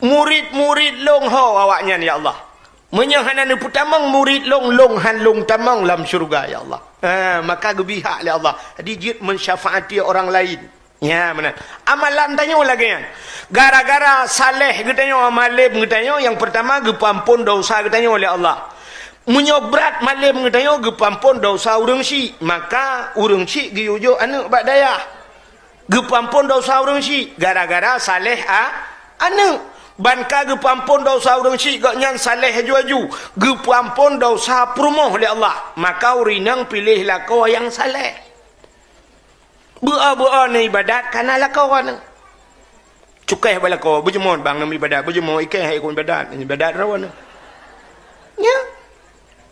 Murit-murit lôn ho awaknyan, ya Allah. Meunyoe hana neupeutamong murit lôn, lôn han lôn tamong lam syeuruga, ya Allah." Ha, maka geubri hak lé Allah. Jadi, jeuet mensyafaati orang laén. Ya, meunan. Amalan tanyoe lagèe nyan. Gara-gara saléh geutanyoe, malém geutanyoe, nyang peurtama geupeuamphon desya geutanyoe lé Allah. Meunyoe brat malém geutanyoe, geupeuamphon desya ureuëng syik, maka ureuëng syik geuyue jok aneuk bak dayah. Geupeuamphon desya ureuëng syik gara-gara saléh a-, aneuk. Ban ka geupeuamphon desya ureuëng syik, gobnyan saléh aju-aju, geupeuamphon desya peurumoh lé Allah. Maka ureuëng inong piléh lakoe nyang saléh. Beu-o, beu-o neuibadat kana lakoe nyan. Cukéh bak lakoe, beujeumoe bang neuibadat, beujeumoe ikéh hai ikôt ibadat, ibadat droeneuh. Nyan.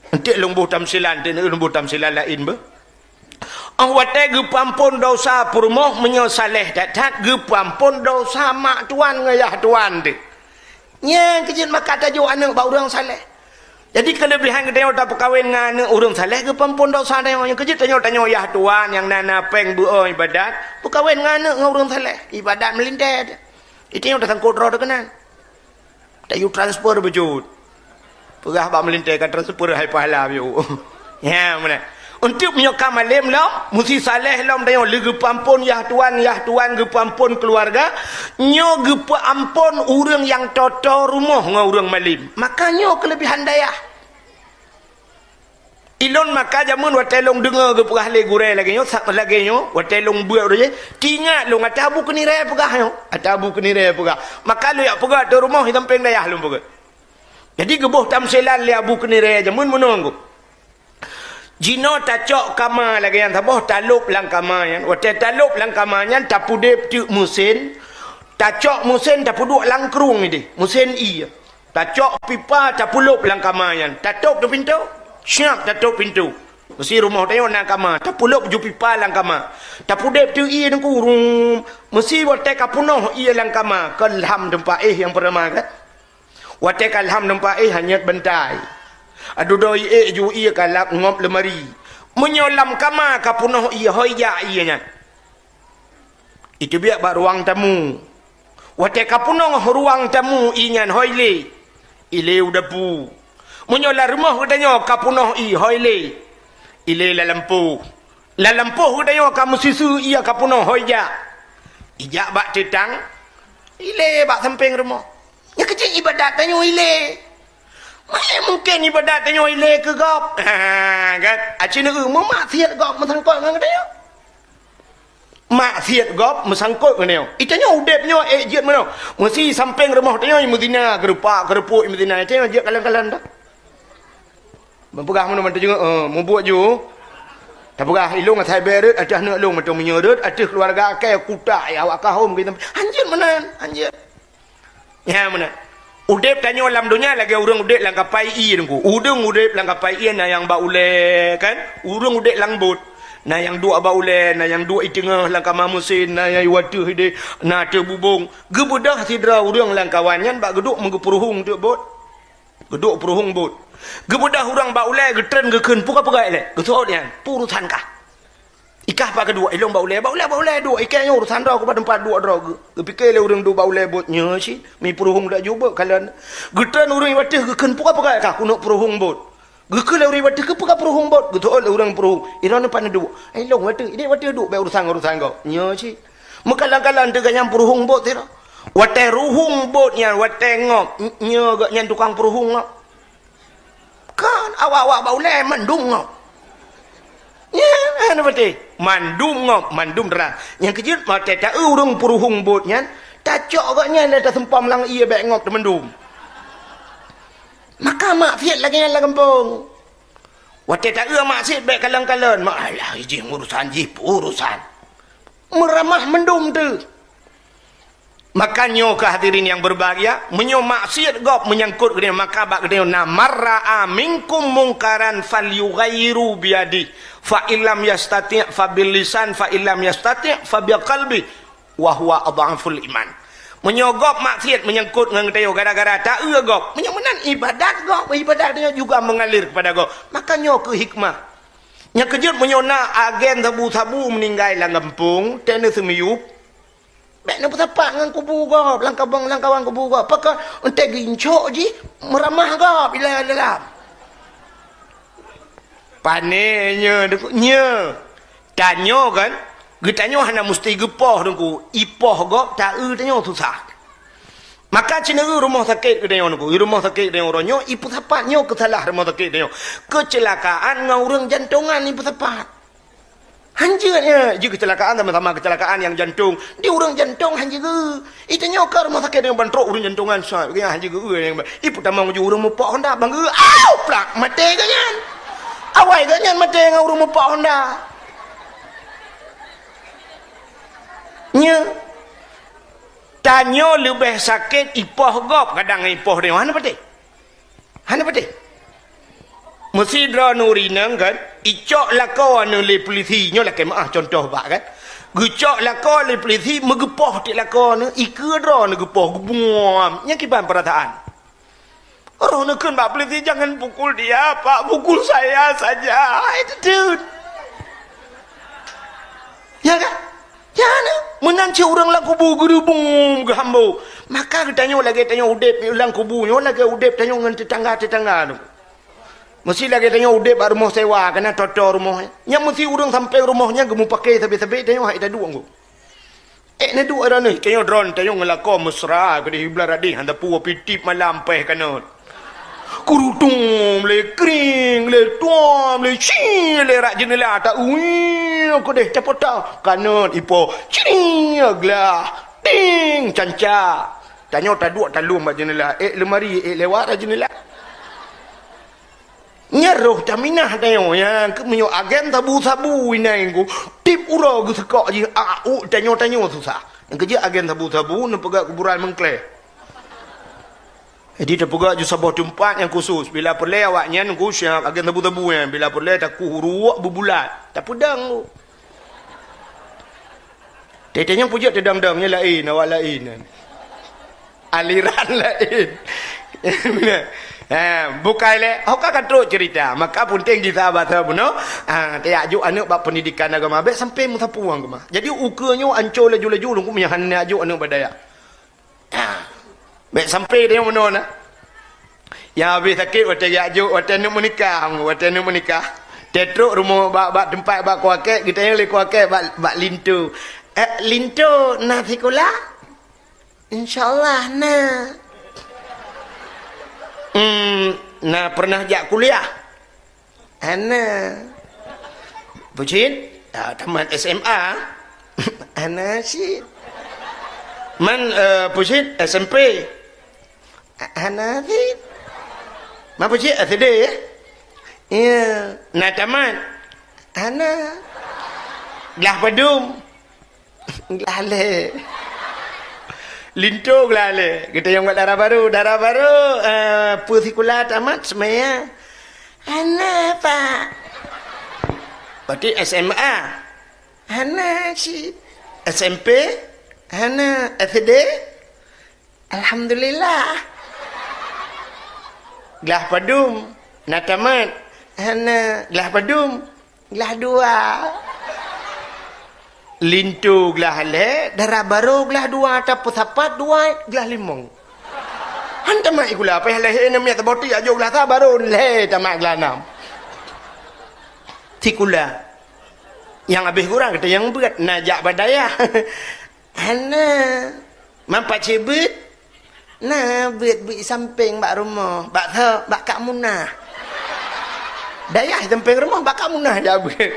Enteuk lôn boh tamsilan, enteuk lôn boh tamsilan laén beuh. Óh watèe geupeuamphon desya peurumoh, meunyoe saléh that-that, geupeuamphon desya mak tuan ngon yah tuan teuh. Nyan keuh jeuet maka tajok aneuk bak ureuëng saléh. Jadi, keulebihan geutanyoe tapeukawen ngon aneuk ureuëng saléh, geupeuamphon desya tanyoe. Nyan keuh jeuet tanyoe, tanyoe yah tuan nyang na, na péng beu-o ibadat, peukawen ngon aneuk ngon ureuëng saléh, ibadat meulintèe. Di tanyoe tasangkot droe teuh keunan. Tayue transfer beujeuet. Peugah bak meulintèe ka transfer hai pahala piôh. Ya, meunan. Untuk meunyoe ka malém lom, musti saléh lom tanyoe, lé geupeuamphon yah tuan, yah tuan geupeuamphon keuluwarga, nyoe geupeuamphon ureuëng nyang toe-toe rumoh ngon ureuëng malém. Maka nyoe keulebihan dayah. Ilôn maka jameun watèe lôn deungoe geupeugah lé gurèe lagèe nyoe, sa-, lagèe nyoe, watèe lôn beuet roh jih, teuingat lôn ateueh Abu Keunirèe peugah nyoe, ateueh Abu Keunirèe peugah. Maka lôn jak peugah ateueh rumoh di sampéng dayah lôn peugah. Jadi geuboh tamsilan lé Abu Keunirèe jameun meunoe. Jinoe tacok kama lagèe nyan saboh, talôb lam kama nyan. Watèe talôb lam kama nyan, tapeudeb teuk meusén, tacok meusén, tapeuduek lam krueng idéh, meusén ié. Tacok pipa, tapeulôb lam kama nyan. Tatôb teuk pintoe, siap tatôb pintoe. Meusé rumoh tanyoe na kama, tapeulôb ju pipa lam kama. Tapeudeb teuk ié teungku, rum. Meusé watèe ka peunoh ié lam kama, keu lham teumpat éh nyang peurama kan. Watèe ka lham teumpat éh, hanyot bantai. Adudoe ié ju ié ka lap ngop leumari. Meunyoe lam kama ka peunoh ié, hôi jak ié nyan. Iteubiet bak ruang tamu. Watèe ka peunoh ruang tamu ié nyan, hôi ilé. Ilé u dapu. Meunyoe lam rumoh geutanyoe ka peunoh ié, hôi ilé. Ilé lam lampôh. Lam lampôh geutanyoe ka meusisu ié ka peunoh, hôi jak. Ijak bak teutang, ilé bak sampéng rumoh. Nyan keuh jeuet ibadat tanyoe ilé. Mana mungken ibadat tanyoe ilé keu gob? Ha, kan? Aci neu meumaksiat gob meusangkot ngon geutanyoe. Maksiat gob meusangkot ngon nyoe. Itanyoe udeb nyoe ék jeuet meunoe. Meusé sampéng rumoh tanyoe meuzina, geurupak, geurupuk meuzina. Itanyoe jeuet kalon-kalon dah. Meupeugah meunoe, meuteujeuet, eh, mubuet ju. Tapeugah, "Ilôn asai bèe rhot ateueh aneuk lôn, meuteumé nyoe rhot ateueh keuluwarga kèe kutak ya awak kahom." Hanjeuet meunan, hanjeuet. Nyan meunan. Udeb tanyoe lam donya lagèe ureueng udeb lam kapai ié, Teungku. Ureueng udeb lam kapai ié na nyang bak ulèe, kan? Ureueng udeb lam bot. Na nyang duek bak ulèe, na nyang duek i teungoh lam kama meusén, na nyang i ateueh idéh, na ateueh bubông. Geubeudôh sidroe ureueng lam kawan nyan bak geuduek meugeupeuruhueng teuk bot. Geuduek peuruhueng bot. Geubeudôh ureueng bak ulèe, geutreun geukheun, "Peue ka peugah lé?" Geuseuôt nyan, "Peue urusan kah?" Ikah pat keuduek, ilôn bak ulèe, bak ulèe, bak ulèe duek, ikèe nyoe urusan droe, keubat teumpat duek droe. Geu-, geupike lé ureueng duek bak ulèe bot, "Nyoe cit, mi peuruhueng dak jubeuek kalon." Geutreun ureueng i ateueh geukheun, "Peue ka peugah kah?" "Keuneuk peuruhueng bot." Geukheun lé ureueng i ateueh, "Keu peue ka peuruhueng bot?" Geuseuôt lé ureueng peuruhueng, "Ilôn pat neuduek." "Ilôn i ateueh, idéh i ateueh duek, bèk urusan ngon urusan gob." "Nyoe cit." Meukalang-kalang teuh gobnyan peuruhueng bot sidroe. Watèe ruhueng bot nyan, watèe ngop, nyoe gobnyan tukang peuruhueng ngop. Kan awak-awak bak ulèe mandum ngop. Nyan, hana patéh. Mandum ngop, mandum teurang. Nyang keujeuet, watèe taeu ureueng peuruhueng bot nyan, tacok gobnyan lé taseumpom lam ié bèk ngop teumandum. Maka maksiet lagèe nyan lam gampông. Watèe taeu maksiet bèk kalon-kalon. Mak alah, jih urusan jih, urusan. Meuramah mandum teuh. Maka nyoe keuh hadirin nyang berbahagia, meunyoe maksiet gob meunyangkot geutanyoe, maka bak geutanyoe na, "Man ra'a minkum mungkaran falyughayyirhu biyadih, fa illam yastati' fa bil lisan, fa illam yastati' fa bi qalbih, wa huwa adhaful iman." Meunyoe gob maksiet meunyangkot ngon geutanyoe gara-gara taeu gob, meunyoe meunan ibadat gob, ibadat geutanyoe juga mengalir kepada gob, maka nyoe keuh hikmah. Nyang keujeuet meunyoe na agen sabu-sabu meuninggai lam gampông, teuh na seumiyueb, bèk neupeusapat ngon kubu gob, lam kabong, lam kawan kubu gob. Pakon, eunteuk geuincok jih, meuramah gob ilèe dalam. Pané nyoe, Teungku, nyoe. Tanyoe kan, geutanyoe hana musti geupoh, Teungku. Ipoh gob, taeu tanyoe susah. Maka cit na rumoh sakét geutanyoe, Teungku. Rumoh sakét geutanyoe uroe nyoe, ipeusapat nyoe keusalah rumoh sakét geutanyoe. Keuceulakaan ngon ureueng jantongan ipeusapat. Hanjeuet nyan, jih keuceulakaan sama-sama keuceulakaan nyang jantong. Di ureueng jantong hanjeuet geu. Itanyoe ka rumoh sakét nyang ban trok ureueng jantongan sa, geuh hanjeuet geu, eh, nyang ba-, ipeutamong ju ureueng mupok Honda, bang geu, au, plak, maté geuh nyan. Awai geuh nyan maté ngon ureueng mupok Honda. Nyoe, tanyoe leubeh sakét ipoh gob kadang ipoh tanyoe. Hana patéh. Hana patéh. Meusidroe nuri nang kan, icok lakoe neu lé pulisi, nyoe lakèe meu'ah contoh bak kan. Geucok lakoe lé pulisi, meugeupoh tiek lakoe neu, ikeue droe neu geupoh, geubuam. Nyan kiban peurasaan. Roh neu kheun bak pulisi, "Jangan pukul dia, Pak, pukul saya saja." Hai teuteuet. Ya kan? Ya na, meunan cit ureueng lam kubu geureubong geuhambo. Maka geutanyoe lagèe tanyoe udép lam kubu nyoe lagèe udép tanyoe ngon teutangga-teutangga nyoe. Meusti lagèe tanyoe udép bak rumoh sewa, kana toto rumoh. Nyang meusti ureueng sampéng rumoh nyan geumeupaké sabé-sabé tanyoe hai taduek ngon. Eh, neuduek droeneuh, tanyoe droen, tanyoe ngon lakoe mesra, keudeh blah radeh, hana peue pih tiep malam pèh kanot. Kurutum lé kring, lé tuam, lé ci, lé rak jeunela ta ui, keudeh tapota kanot ipo, cring glah, ting canca. Tanyoe taduek talom bak jeunela, ék leumari, ék lewat rak jeunela. Nyan roh taminah tanyoe, nyang keu meunyoe agen sabu-sabu inai ngku, tiep uroe geuseukok jih, a, u, tanyoe-tanyoe susah. Nyang keujeuet agen sabu-sabu neupeugah kuburan meuklé. Jadi, teupeugah ju saboh teumpat nyang khusus. Bila peureulèe awaknyan ngku siap agen sabu-sabu nyan. Bila peureulèe takuh uruek beubulat. Tapeudong ngku. Teuh-teuh nyang peujeuet teudong-dong nyan laén, awak laén nyan. Aliran laén. Ha, bukai lé. Ho ka ka trok cerita. Maka penting di sahabat bunoe. Ha, tajak jok aneuk bak pendidikan agama. Bèk sampai meusapeue agama. Jadi, ukeue nyoe ancô laju-laju, lungkung meuhan jak jok aneuk bak dayah. Ha. Bèk sampai tanyoe meunoe na. Nyang habéh sakét watèe jak jok, watèe neuk meunikah, watèe neuk meunikah. Teutrok rumoh bak, bak teumpat bak kuakèe, geutanyong lé kuakèe bak, bak linto. "Eh, linto na sikula?" "Insya Allah na." "Hmm, na pernah jak kuliah?" "Hana." "Peue cit?" "Ah, tamat S M A." "Hana cit." "Man, eh, peue cit?" "S M P." "Hana cit." "Man peue cit?" "S D, ya?" "Iya." "Na tamat?" "Hana." "Glah padum?" "Glah lhèe." Linto glah lhèe. Geutanyong bak dara barô, "Dara barô, eh, peue sikula tamat seumaya?" "Hana, Pak." "Berarti S M A?" "Hana cit." "S M P?" "Hana." "S D?" "Alhamdulillah." "Glah padum na tamat?" "Hana." "Glah padum?" "Glah dua." Linto glah lhèe, dara barô glah dua, tapeusapat dua, glah limong. Han tamat sikula, payah lahé aneuk miet saboh ti, jak jok glah sa barô lhèe tamat glah nam. Sikula. Nyang habéh gura geutanyong beuet, na jak bak dayah. "Hana." "Man pat cit beuet?" "Na beuet, beuet sampéng bak rumoh." "Bak soe?" "Bak Kak Munah." Dayah sampéng rumoh, bak Kak Munah jak beuet.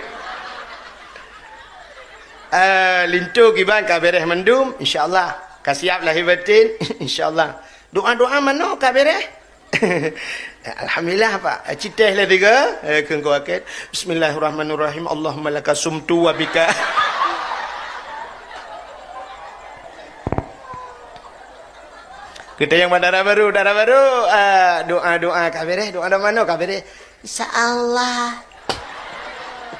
Eh, linto kiban ka beres mandum, insya Allah. Ka siap lahé batin, insya Allah. Doa-doa manoe ka beres? Alhamdulillah, Pak. Eh, citeh lé tiga, eh, keu engkau akhir. Bismillahirrahmanirrahim. Allahumma laka sumtu wa bika. Kita nyang dara barô, dara barô, ah, doa-doa ka beres, doa-doa manoe ka beres. Insya Allah.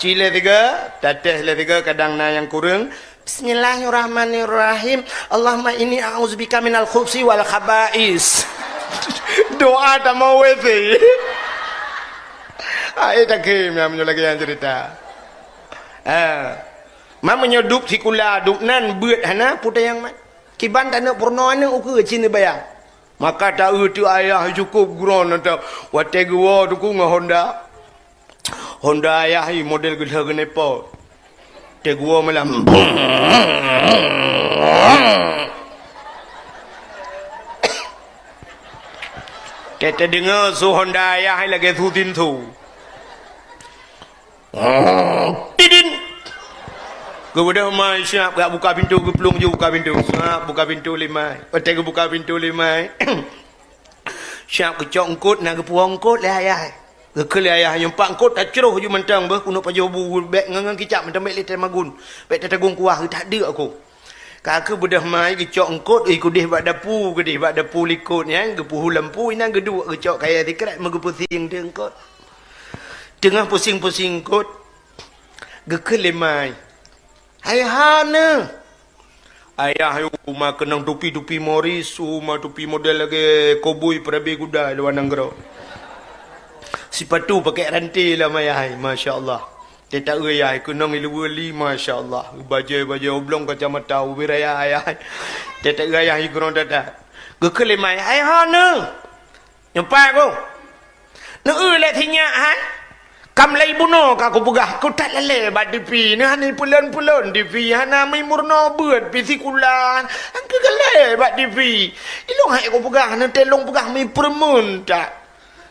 Ci lé tiga, tateh lé tiga, kadang na nyang kureueng. Bismillahirrahmanirrahim. Allahumma inni a'udzubika minal khubsi wal khaba'is. Doa tamong W C. Ai, takhém nyang meunyoe lagèe nyan cerita. Ah. Ma meunyoe dub sikula, dub nan beuet hana, peue nyang mat. Kiban taneuk peurunoe aneuk ukeue cit neubayang. Maka ta-eu teuk ayah cukôp geuron atau watèe geuwoe teuk ngon Honda. Honda ayah i model geudah geuneupot. Watèe geuwoe malam. Teudeungoe su Honda ayah lagèe su tinsu. Tidin. Geubeudôh mai siap, geujak buka pintoe, geuplueng ju buka pintoe. Siap buka pintoe lé mai. Watèe geubuka pintoe lé mai. Siap geucok eungkôt, na geupuwoe eungkôt lé ayah. Geukheun lé ayah, nyoe pat eungkôt tacroh ju mantong beuh, keuneuk pajoh bu bèk ngon, ngon kicap mantong bèk lé tamagun. Bèk tatagong kuah, that deuk aku. Ka keuh beudôh mai geucok eungkôt, ih, keudeh bak dapu, keudeh bak dapu likôt nyan, geupeuhu lampu, inan geuduek geucok kayèe sikrek meugeupeusieng teuk eungkôt. Teungoh peusieng-peusieng eungkôt, geukheun lé mai. Hai hana. Ayah, uma keunong tupi-tupi Morris, uma tupi model lagèe koboi peurabe kuda luwa nanggroe. Sipatu pakèk ranté lam ayah, masya Allah. Teuta-eu ayah keunong iluweue li, masya Allah. Bajèe-bajèe oblong kacamata ubé raya ayah. Teuta-eu ayah igrong tata. Geukheun lé mai, "Hai hana." Nyoe pat ku. Neu-eu lé sinyak hai. Kam lé bunoe ka kupeugah, ku that lalé bak T V. Neu hana peulon-peulon T V, hana meurunoe beuet pi sikula. Angkeu galé bak T V. Ilong hai kupeugah, neu teuh lôn peugah meupeureumeun that.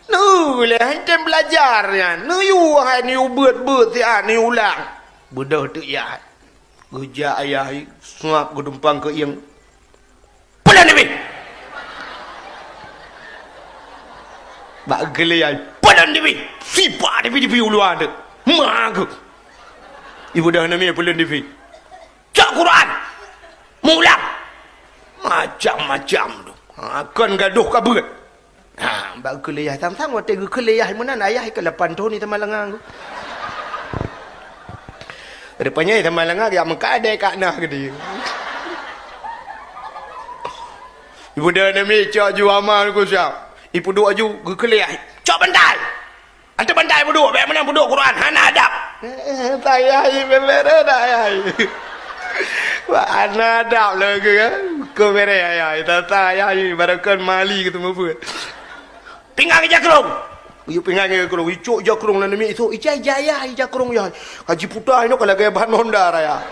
Neu lé hai tem belajar nyan. Neuyue hai neuyue beuet-beuet siat neuyue ulang. Beudôh teuk yah. Geujak ayah, suap geudumpang keu ieng. Peulon dipih! Bak geulé ai, peulon dipih! Sipak dipih-dipih u luwa teuk. Ma geuh. Ibu dah nami peulon dipih. Cok Quran. Mulang. Macam-macam tu. Ha, kon gadoh ka beuet. Ha, bak geukheun lé yah sang-sang watèe geukheun lé yah meunan, ayah ka lapan thon di Samalanga tu. Rupanya Samalanga jak meukat deh kat nah gede. Ibu dah nami cok ju ama ku siap. Ipeuduek aju geukheun lé yah. Cok bantai. Ante bantai peuduek, bèk meunan peuduek Quran, hana adab. Eh, eh, tayah, bèk bèk dah, tayah. Wah, hana adab lagèe kan? Keu bèrèh ayah, tata ayah, barokan mali keu teumeubuet. Pinggang ija krong. Yuk pinggang ija krong, icok ija krong nan demi esok, ija, ija ayah, ija krong yah. Haji puta inoe ka lagèe ban Honda raya.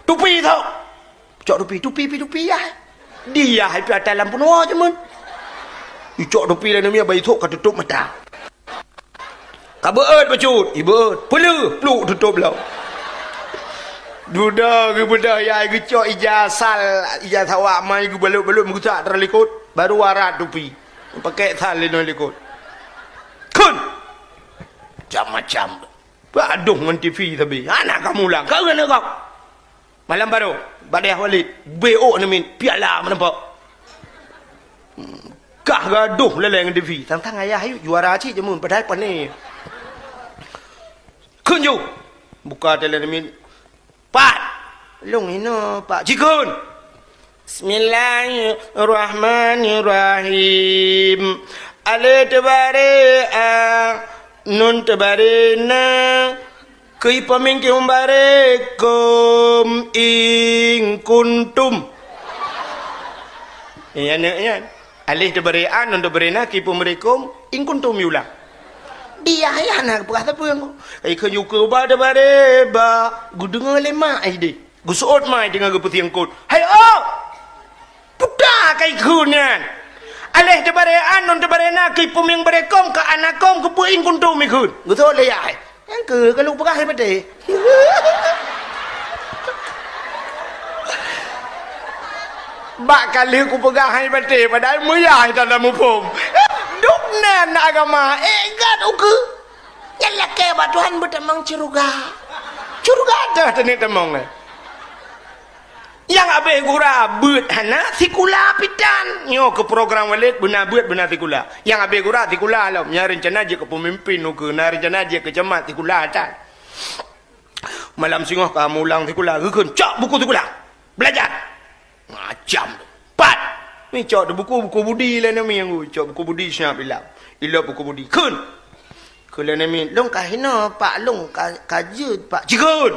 Tupi esok. Cok tupi, tupi pi tupi yah. Di yah pi atas lampu noe jameun. Icok tupi lé nami bai esok ka tutôp mata. Ka beuet bacut, ibeuet. Peuleuh, pluk tutôp lom. Dudoe geubeudôh yah geucok ija sal, ija sawak mai geubalot-balot meugusak teuh likot, baru arat tupi. Pakèk sal linoe likot. Kheun! Macam-macam. Bak adoh ngon T V sabe. Hana ka mulang. Ka ureueng nanggroe. Malam baroe, bak dayah Walid, B O neumit, piala meuneupok. Kah gadoh laleng T V, tang-tang ayah ayue juara cit jameun, padahai pané. Kheun ju, buka teuh laleng neumit. Pat, lôn inoe, Pak. Jikheun. Bismillahirrahmanirrahim. Alif teubaré a, nun teubaré na, Keu ipeumieng keu baré kôm in kuntum. Eh, aneuk nyan. Alif teubaré a, nun teubaré na, keu ipeubaré kôm, in kuntum iulang. Di ayah na geupeugah sapeue ngon. Ai keu yukeue ba teubaré ba, geudeungoe lé mak ai deh. Geuseuôt mai teungoh geupeusieng kôt. Hai, oh! Puta kai kheun nyan. Aleh teubaré an, nun teubaré na, keu peumieng baré kôm, keu ana kôm, keu peue in kuntum ikheun. Geuseuôt lé yah. Nyang keu ka lôn peugah hai patéh. Bak ka lheueh kupeugah hai baté, padahai meuyah hana muphom. Dum nan agama, eh, gat ukeue. Nyan lakée bak Tuhan beutamong syeuruga. Syeuruga teuh teuneuk tamong, eh. Nyang abéh gura beuet hana sikula pitan. Nyoe keu program Walid beuna beuet beuna sikula. Nyang abéh gura sikula lom. Nyang reuncana jeuet keu peumimpin ukeue, na reuncana jeuet keu camat sikula tan. Malam singoh ka mulang sikula, geukheun, "Cok buku sikula! Belajar!" Macam tu. Pat! Mi cok di buku, buku budi lé nami nyang cok buku budi siap ilap. Ilap buku budi. Kheun! Kheun lé nami, "Lôn ka hinoe, Pak, lôn ka, ka jeuet, Pak." Cikheun!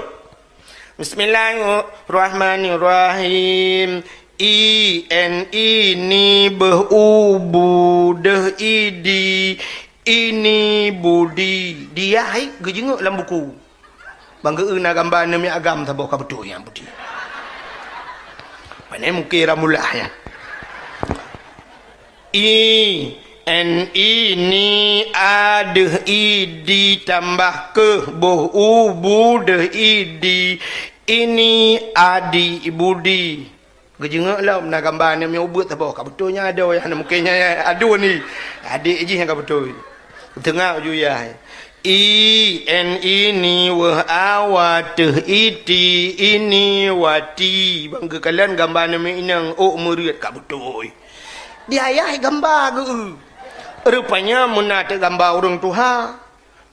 Bismillahirrahmanirrahim. I, N, I, ni, beuh, u, bu, deuh, i, di. Ini budi. Dia hai geujeungeuk lam buku. Bang geu na gamba aneuk miet agam saboh ka beutôi nyang budi. Pane mungke ramullah nyan. I, N, I, ni, a, deuh, i, di, tambah keuh, boh, u, bu, deuh, i, di, ini, adi, budi. Geujeungeuk lom na gamba aneuk miet ubeut saboh ka beutôi nyang adoe, nyang mungken nyang aduen ni. Adek jih nyang ka beutôi. Teungoh ju yah. I, N, ini, weuh, a, wa, teuh, iti, ini, wati. Bang geukalon gamba aneuk miet inong, ôk meureuet ka beutôi. Di ayah gamba geu. Rupanya meuna teuk gamba ureueng tuha.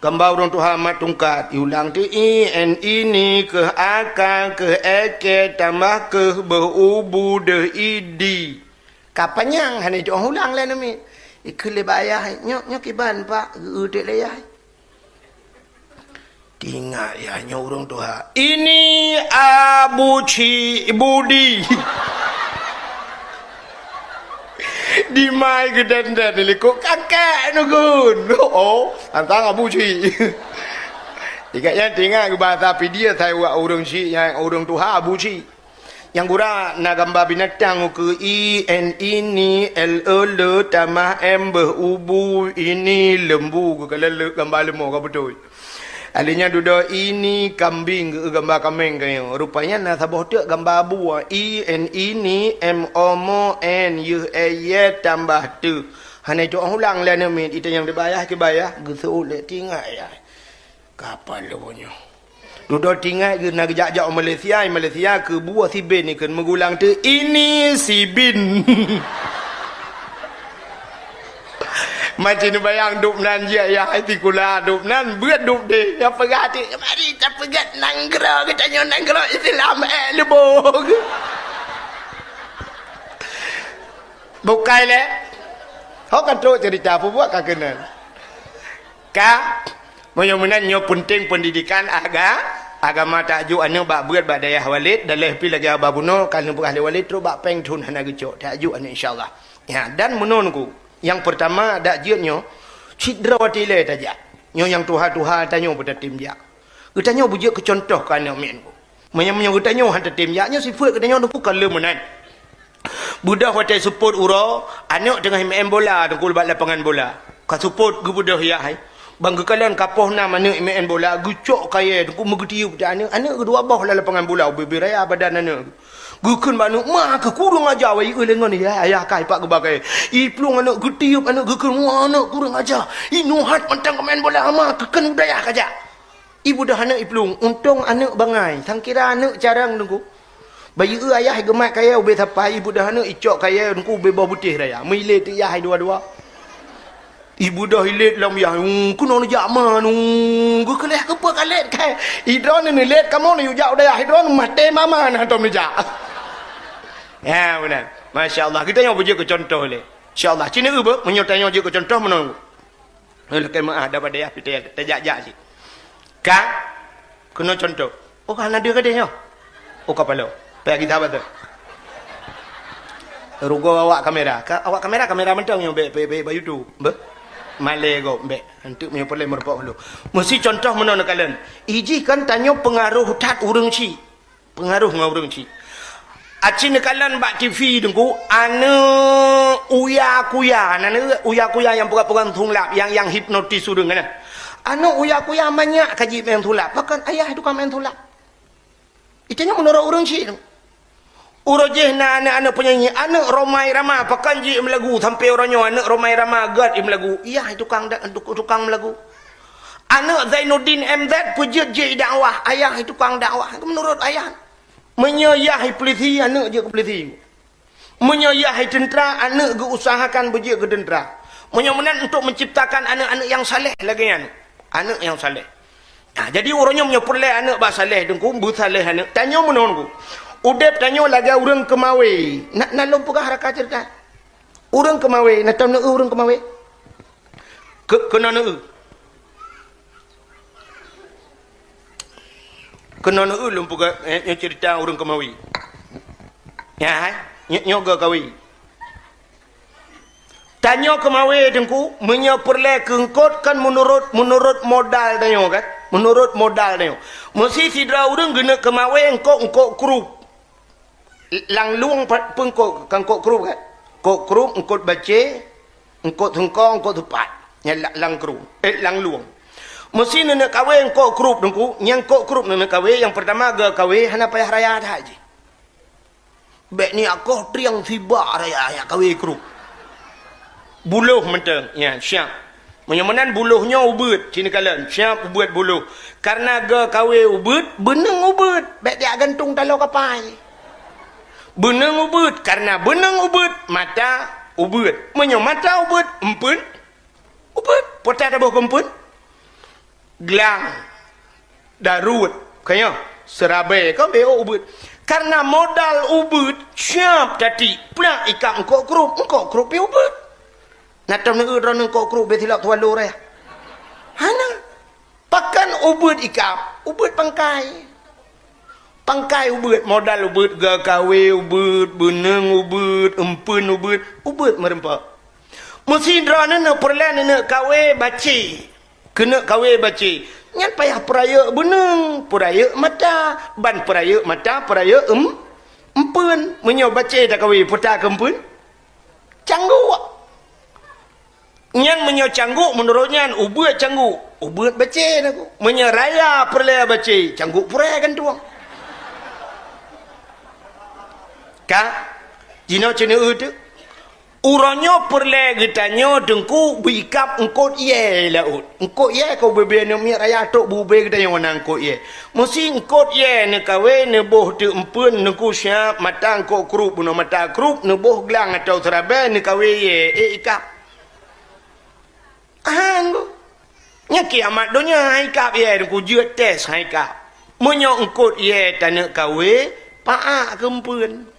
Gamba ureueng tuha mat tungkat, iulang teuh i, N, ini, keuh, a, ka, keuh, e, ke, tambah keuh, beuh, u, bu, deuh, i, di. Ka panyang hana jitu'oh ulang lé aneuk miet. Ikheun lé bak ayah, "Nyoe, nyoe kiban, Pak?" Geu-eu teuk lé yah. Teuingat yah nyoe ureueng tuha. Ini Abu Cik Budi. Dimai geudan-dan di likot kakek neugun. Oh, tantang Abu Cik. Ingat nyan teuingat bahasa Pidie, sai wak ureueng cik nyang ureueng tuha Abu Cik. Nyang gura na gamba binatang ukeue i, n, ini, l, e, le, tamah m, beuh, u, bu, ini, lembu, geukalon le-, gamba leumô ka beutôi. Alèh nyan dudoe ini kambing geu gamba kaméng keu nyoe. Rupanya na saboh teuk gamba abu, i, n, ini, m, o, mo, n, yeuh, e, ye, tambah teuh. Hana jitu'oh ulang lé aneuk miet, itanyong di bak ayah, keu bak ayah, geuseuôt lé teuingat ayah. Kapal lôn nyoe. Dudoe teuingat geuh na geujak-jak u Malaysia, i Malaysia keu buah sibin ikheun meugulang teuh ini sibin. Macam neubayang dub nan jih ayah sikula dub nan beuet dub deh. Nyang peugah teuh, mari tapeugét nanggroe geutanyoe nanggroe Islam, eh, lubong. Bukai lé. Ho ka trok cerita peubuet ka keunan. Ka, meunyoe meunan nyoe peunteng pendidikan aga-, agama. Tajok aneuk bak beuet bak dayah Walid, daleh pi lagèe haba bunoe ka neupeugah lé Walid trok bak péng thon hana geucok. Tajok aneuk insya Allah. Ya, dan meunoe nunggu. Nyang peurtama dak jeuet nyoe, cit droe watèe ilèe tajak. Nyoe nyang tuha-tuha tanyoe beutatem jak. Geutanyoe beujeuet keu cuntoh keu aneuk miet nunggu. Meunyoe, meunyoe geutanyoe han tatem jak, nyoe sifeuet geutanyoe nunggu ka lheueh meunan. Beudôh watèe seupôt uroe, aneuk teungoh meu'en bola teungku bak lapangan bola. Ka seupôt geubeudôh yah hai. Bang geukalon ka poh nam aneuk meu'en bola, geucok kayèe teungku meugeutiyeub teuh aneuk, aneuk geudua boh lam lapangan bola, ubé-bé raya badan aneuk. Geukheun bak aneuk, "Ma keuh kureueng aja, wai eu lé ngon yah, ayah kai pak geuba kayèe." Iplueng aneuk geutiyeub aneuk geukheun, "Wah aneuk kureueng aja. Inoe hat mantong ka meu'en bola, ma keuh kheun u dayah kajak." Ibeudôh aneuk iplueng, untông aneuk bangai, sangkira aneuk carông teungku. Bayeue ayah geumat kayèe ubé sapai, ibeudôh aneuk icok kayèe teungku ubé boh beutéh raya. Meuilét yah hai dua-dua. Ibeudôh ilét lom yah, "Hmm, keunoe neujak ma, hmm, geukeuleh keupeue ka lét kai. Idroeneuh neulét kamoe neujak u dayah, idroeneuh maté mama nah tom neujak." Ya, beuna. Masya Allah, geutanyoe beujeuet keu cuntoh lé. Insya Allah, ci neueu beuh, meunyoe tanyoe jeuet keu cuntoh meunoe. Hei, lakèe meu'ah daripada yah pih tajak-jak cit. Ka? Keunoe cuntoh. Oh, hana deuh gadeh nyoe? Oh, kapalo. Payah gita bateue. Rugoe awak kamera. Ka, awak kamera, kamera mantong nyoe bèk, bèk, bèk, bak YouTube. Beuh? Malèe gob, bèk. Hanteuk meunyoe peureulèe meureumpok lôn. Meusi cuntoh meunoe neukalon. Ijih kan tanyoe peungaroh that ureueng chik. Peungaroh ngon ureueng chik. Aci neukalon bak TV teungku, aneuk Uya Kuya, aneuk Uya Kuya nyang peugah-peugah sulap, nyang, nyang hipnotis ureueng nyan. Aneuk Uya Kuya manyak ka jimeu'en sulap, bahkan ayah tukang meu'en sulap. Itanyoe meunurot ureueng chik teungku. Uroe jéh na aneuk-aneuk penyanyi, aneuk Rhoma Irama, pakon jeuet meulagu sampoe uroe nyoe aneuk Rhoma Irama gét meulagu. Yah tukang da-, tukang meulagu. Aneuk Zainuddin M Z peujeuet jeuet dakwah, ayah tukang dakwah. Meunurot ayah. Meunyoe yah polisi, aneuk jeuet keu polisi. Meunyoe yah teuntra, aneuk geuusahakan beujeuet keu teuntra. Meunyoe meunan untuk menciptakan aneuk-aneuk nyang saleh lagée nyan. Aneuk nyang saleh. Nah, jadi uroe nyoe meunyoe peureulée aneuk bak saleh teungku, beusaleh aneuk. Tanyoe meunoe teungku. Udeb tanyoe lagée ureuëng keumawe. Na, na lôn peugah raka ceurita. Ureuëng keumawe, na tom neueu ureuëng keumawe? Keu-, keunoe neueu. Keunoe neueu lôn peugah, eh, nyoe ceurita ureuëng keumawe. Ya, hai? Nyoe, nyoe geukawe. Tanyoe keumawe teungku, meunyoe peureulée keu eungkôt kan meunurot, meunurot modal tanyoe kan? Meunurot modal tanyoe. Meusi sidroe ureuëng geuneuk keumawe eungkôt-eungkôt krup. Lam lueng pa-, peue eungkôt, kan eungkôt krup kan? Eungkôt krup, eungkôt bacé, eungkôt seungko, eungkôt seupat. Nyan la-, lam krup, eh, lam lueng. Meusi neuneuk kawé eungkôt krup teungku, nyang eungkôt krup neuneuk kawé, nyang peurtama geukawe hana payah raya that jih. Bék niyak koh trieng sibak raya, nyak kawé krup. Buloh mantong, ya, siap. Meunyoe meunan buloh nyoe ubeuet, sinoe kalon, siap ubeuet buloh. Kareuna geukawe ubeuet, beuneueng ubeuet, bék jak gantung taloe kapai. Beuneueng ubeuet, kareuna beuneueng ubeuet, mata ubeuet. Meunyoe mata ubeuet, eumpeuen ubeuet. Peue taboh keu eumpeuen? Glang, daruet, ka nyoe, seurabe, ka bék ubeuet. Kareuna modal ubeuet, siap tatiek, plak ikab eungkôt krup, eungkôt krup pih ubeuet. Na tom neueu droeneuh eungkôt krup bék silop tuwah lureh? Hana. Pakon ubeuet ikab, ubeuet pangkai. Pangkai ubeuet, modal ubeuet, geukawe ubeuet, beuneueng ubeuet, eumpeuen ubeuet, ubeuet meureumpok. Meusi droeneuh peureulée neuneuk kawé bacé. Keuneuk kawé bacé. Nyan payah peurayeuk beuneueng, peurayeuk mata, ban peurayeuk mata, peurayeuk eum-, eumpeuen. Meunyoe bacé takawé, peue takeu eumpeuen? Cangguk. Nyan meunyoe cangguk, meunurot nyan, ubeuet cangguk, ubeuet bacé na ku. Meunyoe raya peureulée bacé, cangguk purée gantueng. Ka? Jinoe ceuneueu teuk. Uroe nyoe peureulée geutanyoe teungku beuikab eungkôt ié laôt. Eungkôt ié ka ubé-bé aneuk miet raya trok beu-ubé geutanyoe na eungkôt ié. Meusi eungkôt ié neukawé neuboh teuk eumpeuen teungku siab mata eungkôt krup bunoe mata krup neuboh glang atau seurabe neukawé ié ék ikab. Hán bu. Nyan kiamat donya hai kab ié teungku jeuet tes hai kab. Meunyoe eungkôt ié taneuk kawé, paak keu eumpeuen.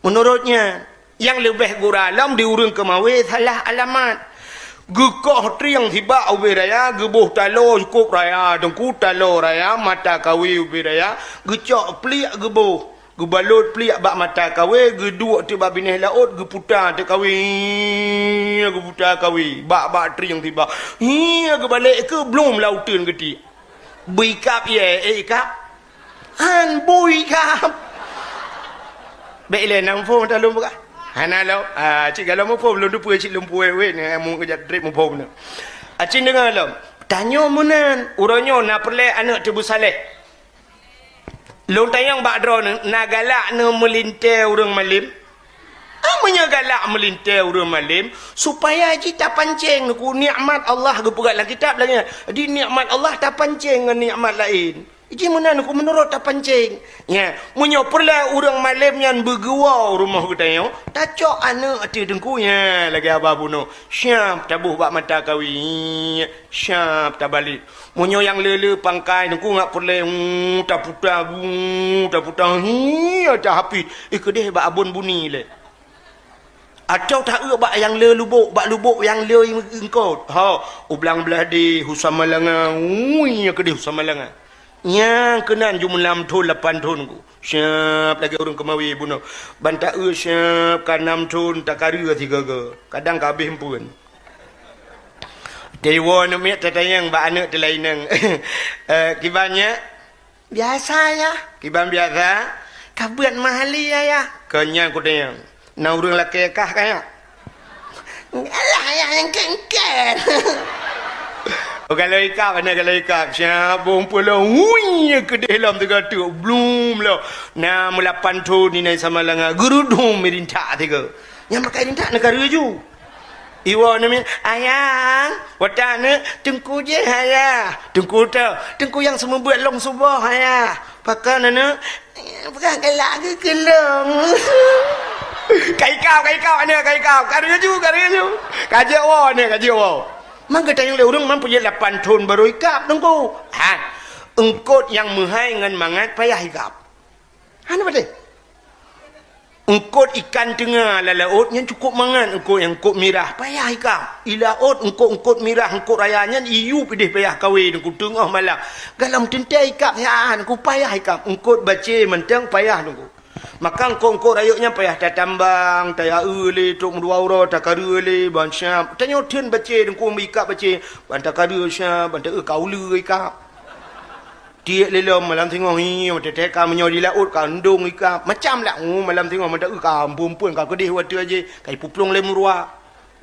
Meunurot nyan, nyang leubeh gura lom di ureuëng keumawé salah alamat. Geukoh trieng sibak ubé raya, geuboh taloe cukôp raya, teungku taloe raya, mata kawé ubé raya, geucok pliek geuboh, geubalot pliek bak mata kawé, geuduek teuk bak binéh laôt, geuputa teuk kawé, geuputa kawé, bak-bak trieng sibak. Hia geubalek keu blom lam uteuen geutiek. Bui kab ié, ék ikab. Hán bui kab. Bék ilée na muphom ata lôn peugah. Hana lom. Ah, cit galom muphom lôn teupeue cit lôn puwet wét ni, mu keujak trép muphom ni. Acit deungoe lom. Tanyoe meunan, uroe nyoe na peureulée aneuk teubeusaléh. Lôn tanyong bak droeneuh, na galak neuh meulintée ureuëng malém? Ah, meunyoe galak meulintée ureuëng malém, supaya jih tapancéng neuku nikmat Allah geupeugah lam kitab lagée nyan. Di nikmat Allah tapancéng ngon nikmat laén. Jih meunan neuku meunurot tapancéng. Nya, meunyoe peureulée ureuëng malém nyan beugeuwoe u rumoh geutanyoe, tacok aneuk ateueh teungku, nya, lagée haba bunoe. Siab taboh bak mata kawé, siab tabalek. Meunyoe nyang le-le pangkai teungku ngat peureulée, hu, taputa, hu, taputa, hi, tahapit. Eh, keudeh bak abon buni lé. Atawa taeu bak nyang le lubok, bak lubok nyang le eungkôt. Ha, u Blang Blahdeh, u Samalanga, ui, nyang keudeh u Samalanga. Nyang keunan jumeulam thon lapan thon ku. Siab lagée ureuëng keumawé bunoe. Ban taeu siab ka nam thon takareu sigoe-goe. Kadang ka abéh eumpeuen. Teuwoe aneuk miet tatanyong bak aneuk teulaineng. Eh, kiban nyak? Biasa, Yah. Kiban biasa? Ka beuet mahali, Yah. Keu nyan kutanyong. Na ureuëng lakée kah ka nyak? Alah, Yah, nyang kén-kén. Oh, galak ikab, aneuk galak ikab. Siap, bong pulo, hui, keudeh lom tiga tuk, blum lom. Na meulapan thon inai Samalanga, geurudum meurintak tiga. Nyang pakai rintak neukara ju. Iwoe namiet, "Ayang, watèe aneuk, teungku jih, Ayah." Teungku teuh, "Teungku nyang seumeubeuet lôn suboh, Ayah." Pakon aneuk, "Peugah galak geuh keu lôn." Ka ikab, ka ikab aneuk, ka ikab. Ka reuju, ka reuju. Ka jeuet woe aneuk, ka jeuet woe. Man geutanyong lé ureueng, man peue jeuet lapan thon barô ikab, Teungku? Ha, eungkôt nyang meuhai ngon mangat payah ikab. Hana padé. Eungkôt ikan teunga lam laôt nyan cukôp mangat, eungkôt nyang eungkôt mirah, payah ikab. I laôt eungkôt-eungkôt mirah, eungkôt raya nyan iyup ideh payah kawé Teungku teungoh malam. Galom teuntèe ikab siat Teungku, payah ikab. Eungkôt bacé mantong payah Teungku. Maka eungkôt-eungkôt rayeuk nyan payah tatambang, tayaeu lé, trok meudua uroe, takareu lé, ban siap. Tanyoe theun bacé Teungku, meuikab bacé, ban takareu siap, ban taeu ka uleue ikab. Tiek lé lom malam singoh, hi, watèe ka meunyoe di laôt ka eundong ikab. Macam lah, oh, malam singoh mantong ka amphon-amphon ka keudeh watèe jih, ka ipuplueng lé meuruwa.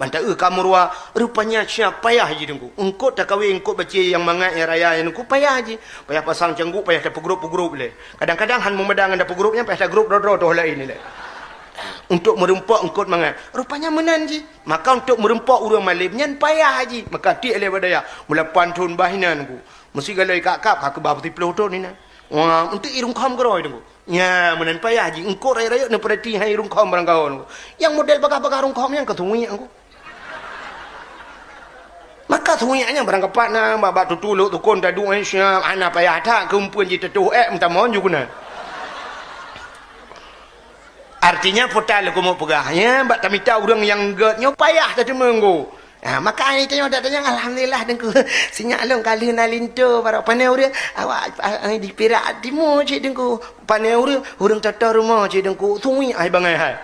Ban taeu ka meuruwa, rupanya siap payah jih Teungku. Eungkôt takawé eungkôt bacé nyang mangat nyang raya nyan Teungku payah jih. Payah pasang cangguk, payah tapeugrôp-peugrôp lé. Kadang-kadang han meumada ngon tapeugrôp nyan, payah tagrôp droe-droe toh laén lé. Untuk meurumpok eungkôt mangat. Rupanya meunan jih. Maka untuk meurumpok ureueng malém nyan payah jih. Maka tiek lé bak dayah. Meulapan thon bah inan Teungku. Meusi galak ikab-kab ka keubah peusiplôh thon inan. Wah, untuk i rungkhom keudroe Teungku. Nya, meunan payah jih. Eungkôt rayeuk-rayeuk neupeurati hai rungkhom barangkaho Teungku. Nyang model bagah-bagah rungkhom nyan ka suwiek Teungku. Maka suwiek nyan barangkapat na, bak-bak tutu lhok tukon taduek, eh, siap, hana payah that, keupeuen jiteutoh ék meutamong ju keunan. Artinya, peue ta lôn keumeung peugah, ya, bak tamita ureueng nyang gèt nyoe payah tateumeung Teungku. Ha, maka ai tanyoe, dak tanyoe, alhamdulillah Teungku. Sinyak lôn ka lheueh na linto, barô pané ureueng, awak, ah, ah, di Pirak Timu cit Teungku. Pané ureueng, ureueng toto rumoh cit Teungku. Suwiek ai bangai hai.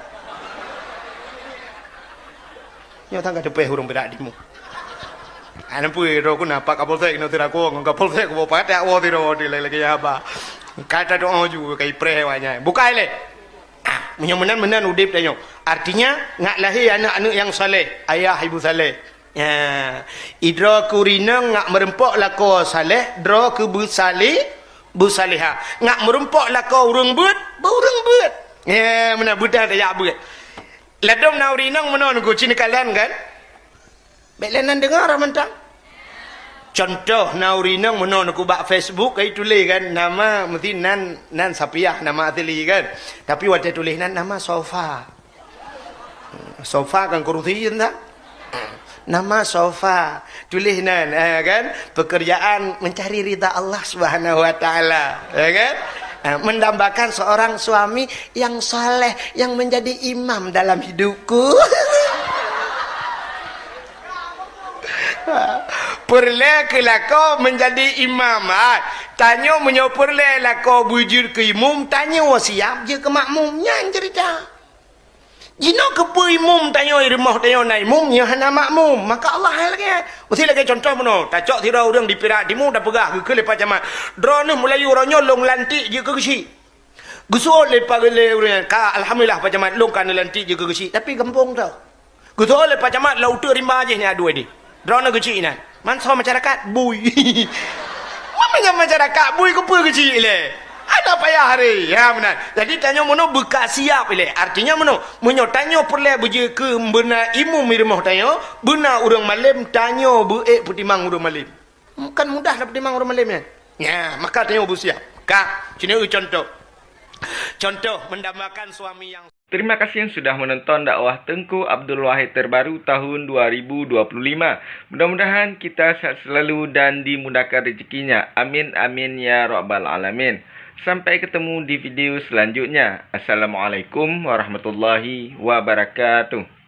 Nyoe tangga teupeh ureueng Pirak Timu. Ai nampu droe ku na Pak Kapolsek, nyoe sira ku ngon Kapolsek ku pakat woe sira di lagi-lagi haba. Ka tadoa ju, ka ipreh awak nyan. Bukai lé. Ah, meunyoe meunan, meunan udép tanyoe. Artinya, ngak lahé aneuk-aneuk nyang saleh, ayah ibu saleh. Ya, idroe keu ureueng inong ngak meurumpok lakoe saleh, droe keu beusaleh, beusalehah. Ngak meurumpok lakoe ureueng beuet, beu ureueng beuet. Ya, meunan beuet dah tajak beuet. Ladôm na ureueng inong meunoe Teungku, ci neukalon kan? Bèk lé nan deungoe rhah mantong. Contoh, na ureueng inong meunoe Teungku bak Facebook, ka ituléh kan, nama meusti nan, nan Sapiah, nama asli kan. Tapi watèe tuléh nan, nama Sofa. Sofa kan kurusi, entah. Nama Sofa. Tuléh nan, eh, kan? Pekerjaan mencari ridha Allah Subhanahu wa Ta'ala, ya kan? Eh, mendambakan seorang suami yang saleh, yang menjadi imam dalam hidupku. Peureulèe keu lakoe meunjadi imam, ha. Tanyoe meunyoe peureulèe lakoe beujeuet keu imum, tanyoe siap jeuet keu makmum. Nyan ceurita. Jinoe keupeue imum tanyoe, i rumoh tanyoe na imum, nyoe hana makmum. Maka Allah hai lagèe nyan. Meusti lagèe contoh meunoe, tacok sidroe ureueng di Pirak Timu tapeugah, geukheun lé Pak Camat, "Droeneuh meulayeue uroe nyoe lôn lantik jeuet keu geuchik." Geuseuôt lé Pak, lé ureueng nyan, "Ka, alhamdulillah Pak Camat, lôn ka neulantik jeuet keu geuchik, tapi gampông teuh." Geuseuôt lé Pak Camat, lam uteuk rimba jih nyan, "Aduh, di droeneuh geuchik nyan." Mansoe masyarakat, bui. Meunyoe masyarakat bui, keupeue geuchik lé? Hana payah haré. Ya, meunan. Jadi, tanyoe meunoe beuka siap ilèe. Artinya meunoe, meunyoe tanyoe peureulèe beujeuet keu beuna imum i rumoh tanyoe, beuna ureueng malém, tanyoe beu-ék peutimang ureueng malém. Kan mudah tapeutimang ureueng malém nyan. Nya, maka tanyoe beusiap. Ka, ci neueu contoh. Contoh mendambakan suami yang Terima kasih sudah menonton dakwah Teuku Abdul Wahid terbaru tahun dua ribu dua puluh lima. Mudah-mudahan kita sehat selalu dan dimudahkan rezekinya. Amin, amin, ya rabbal alamin. Sampai ketemu di video selanjutnya. Assalamualaikum warahmatullahi wabarakatuh.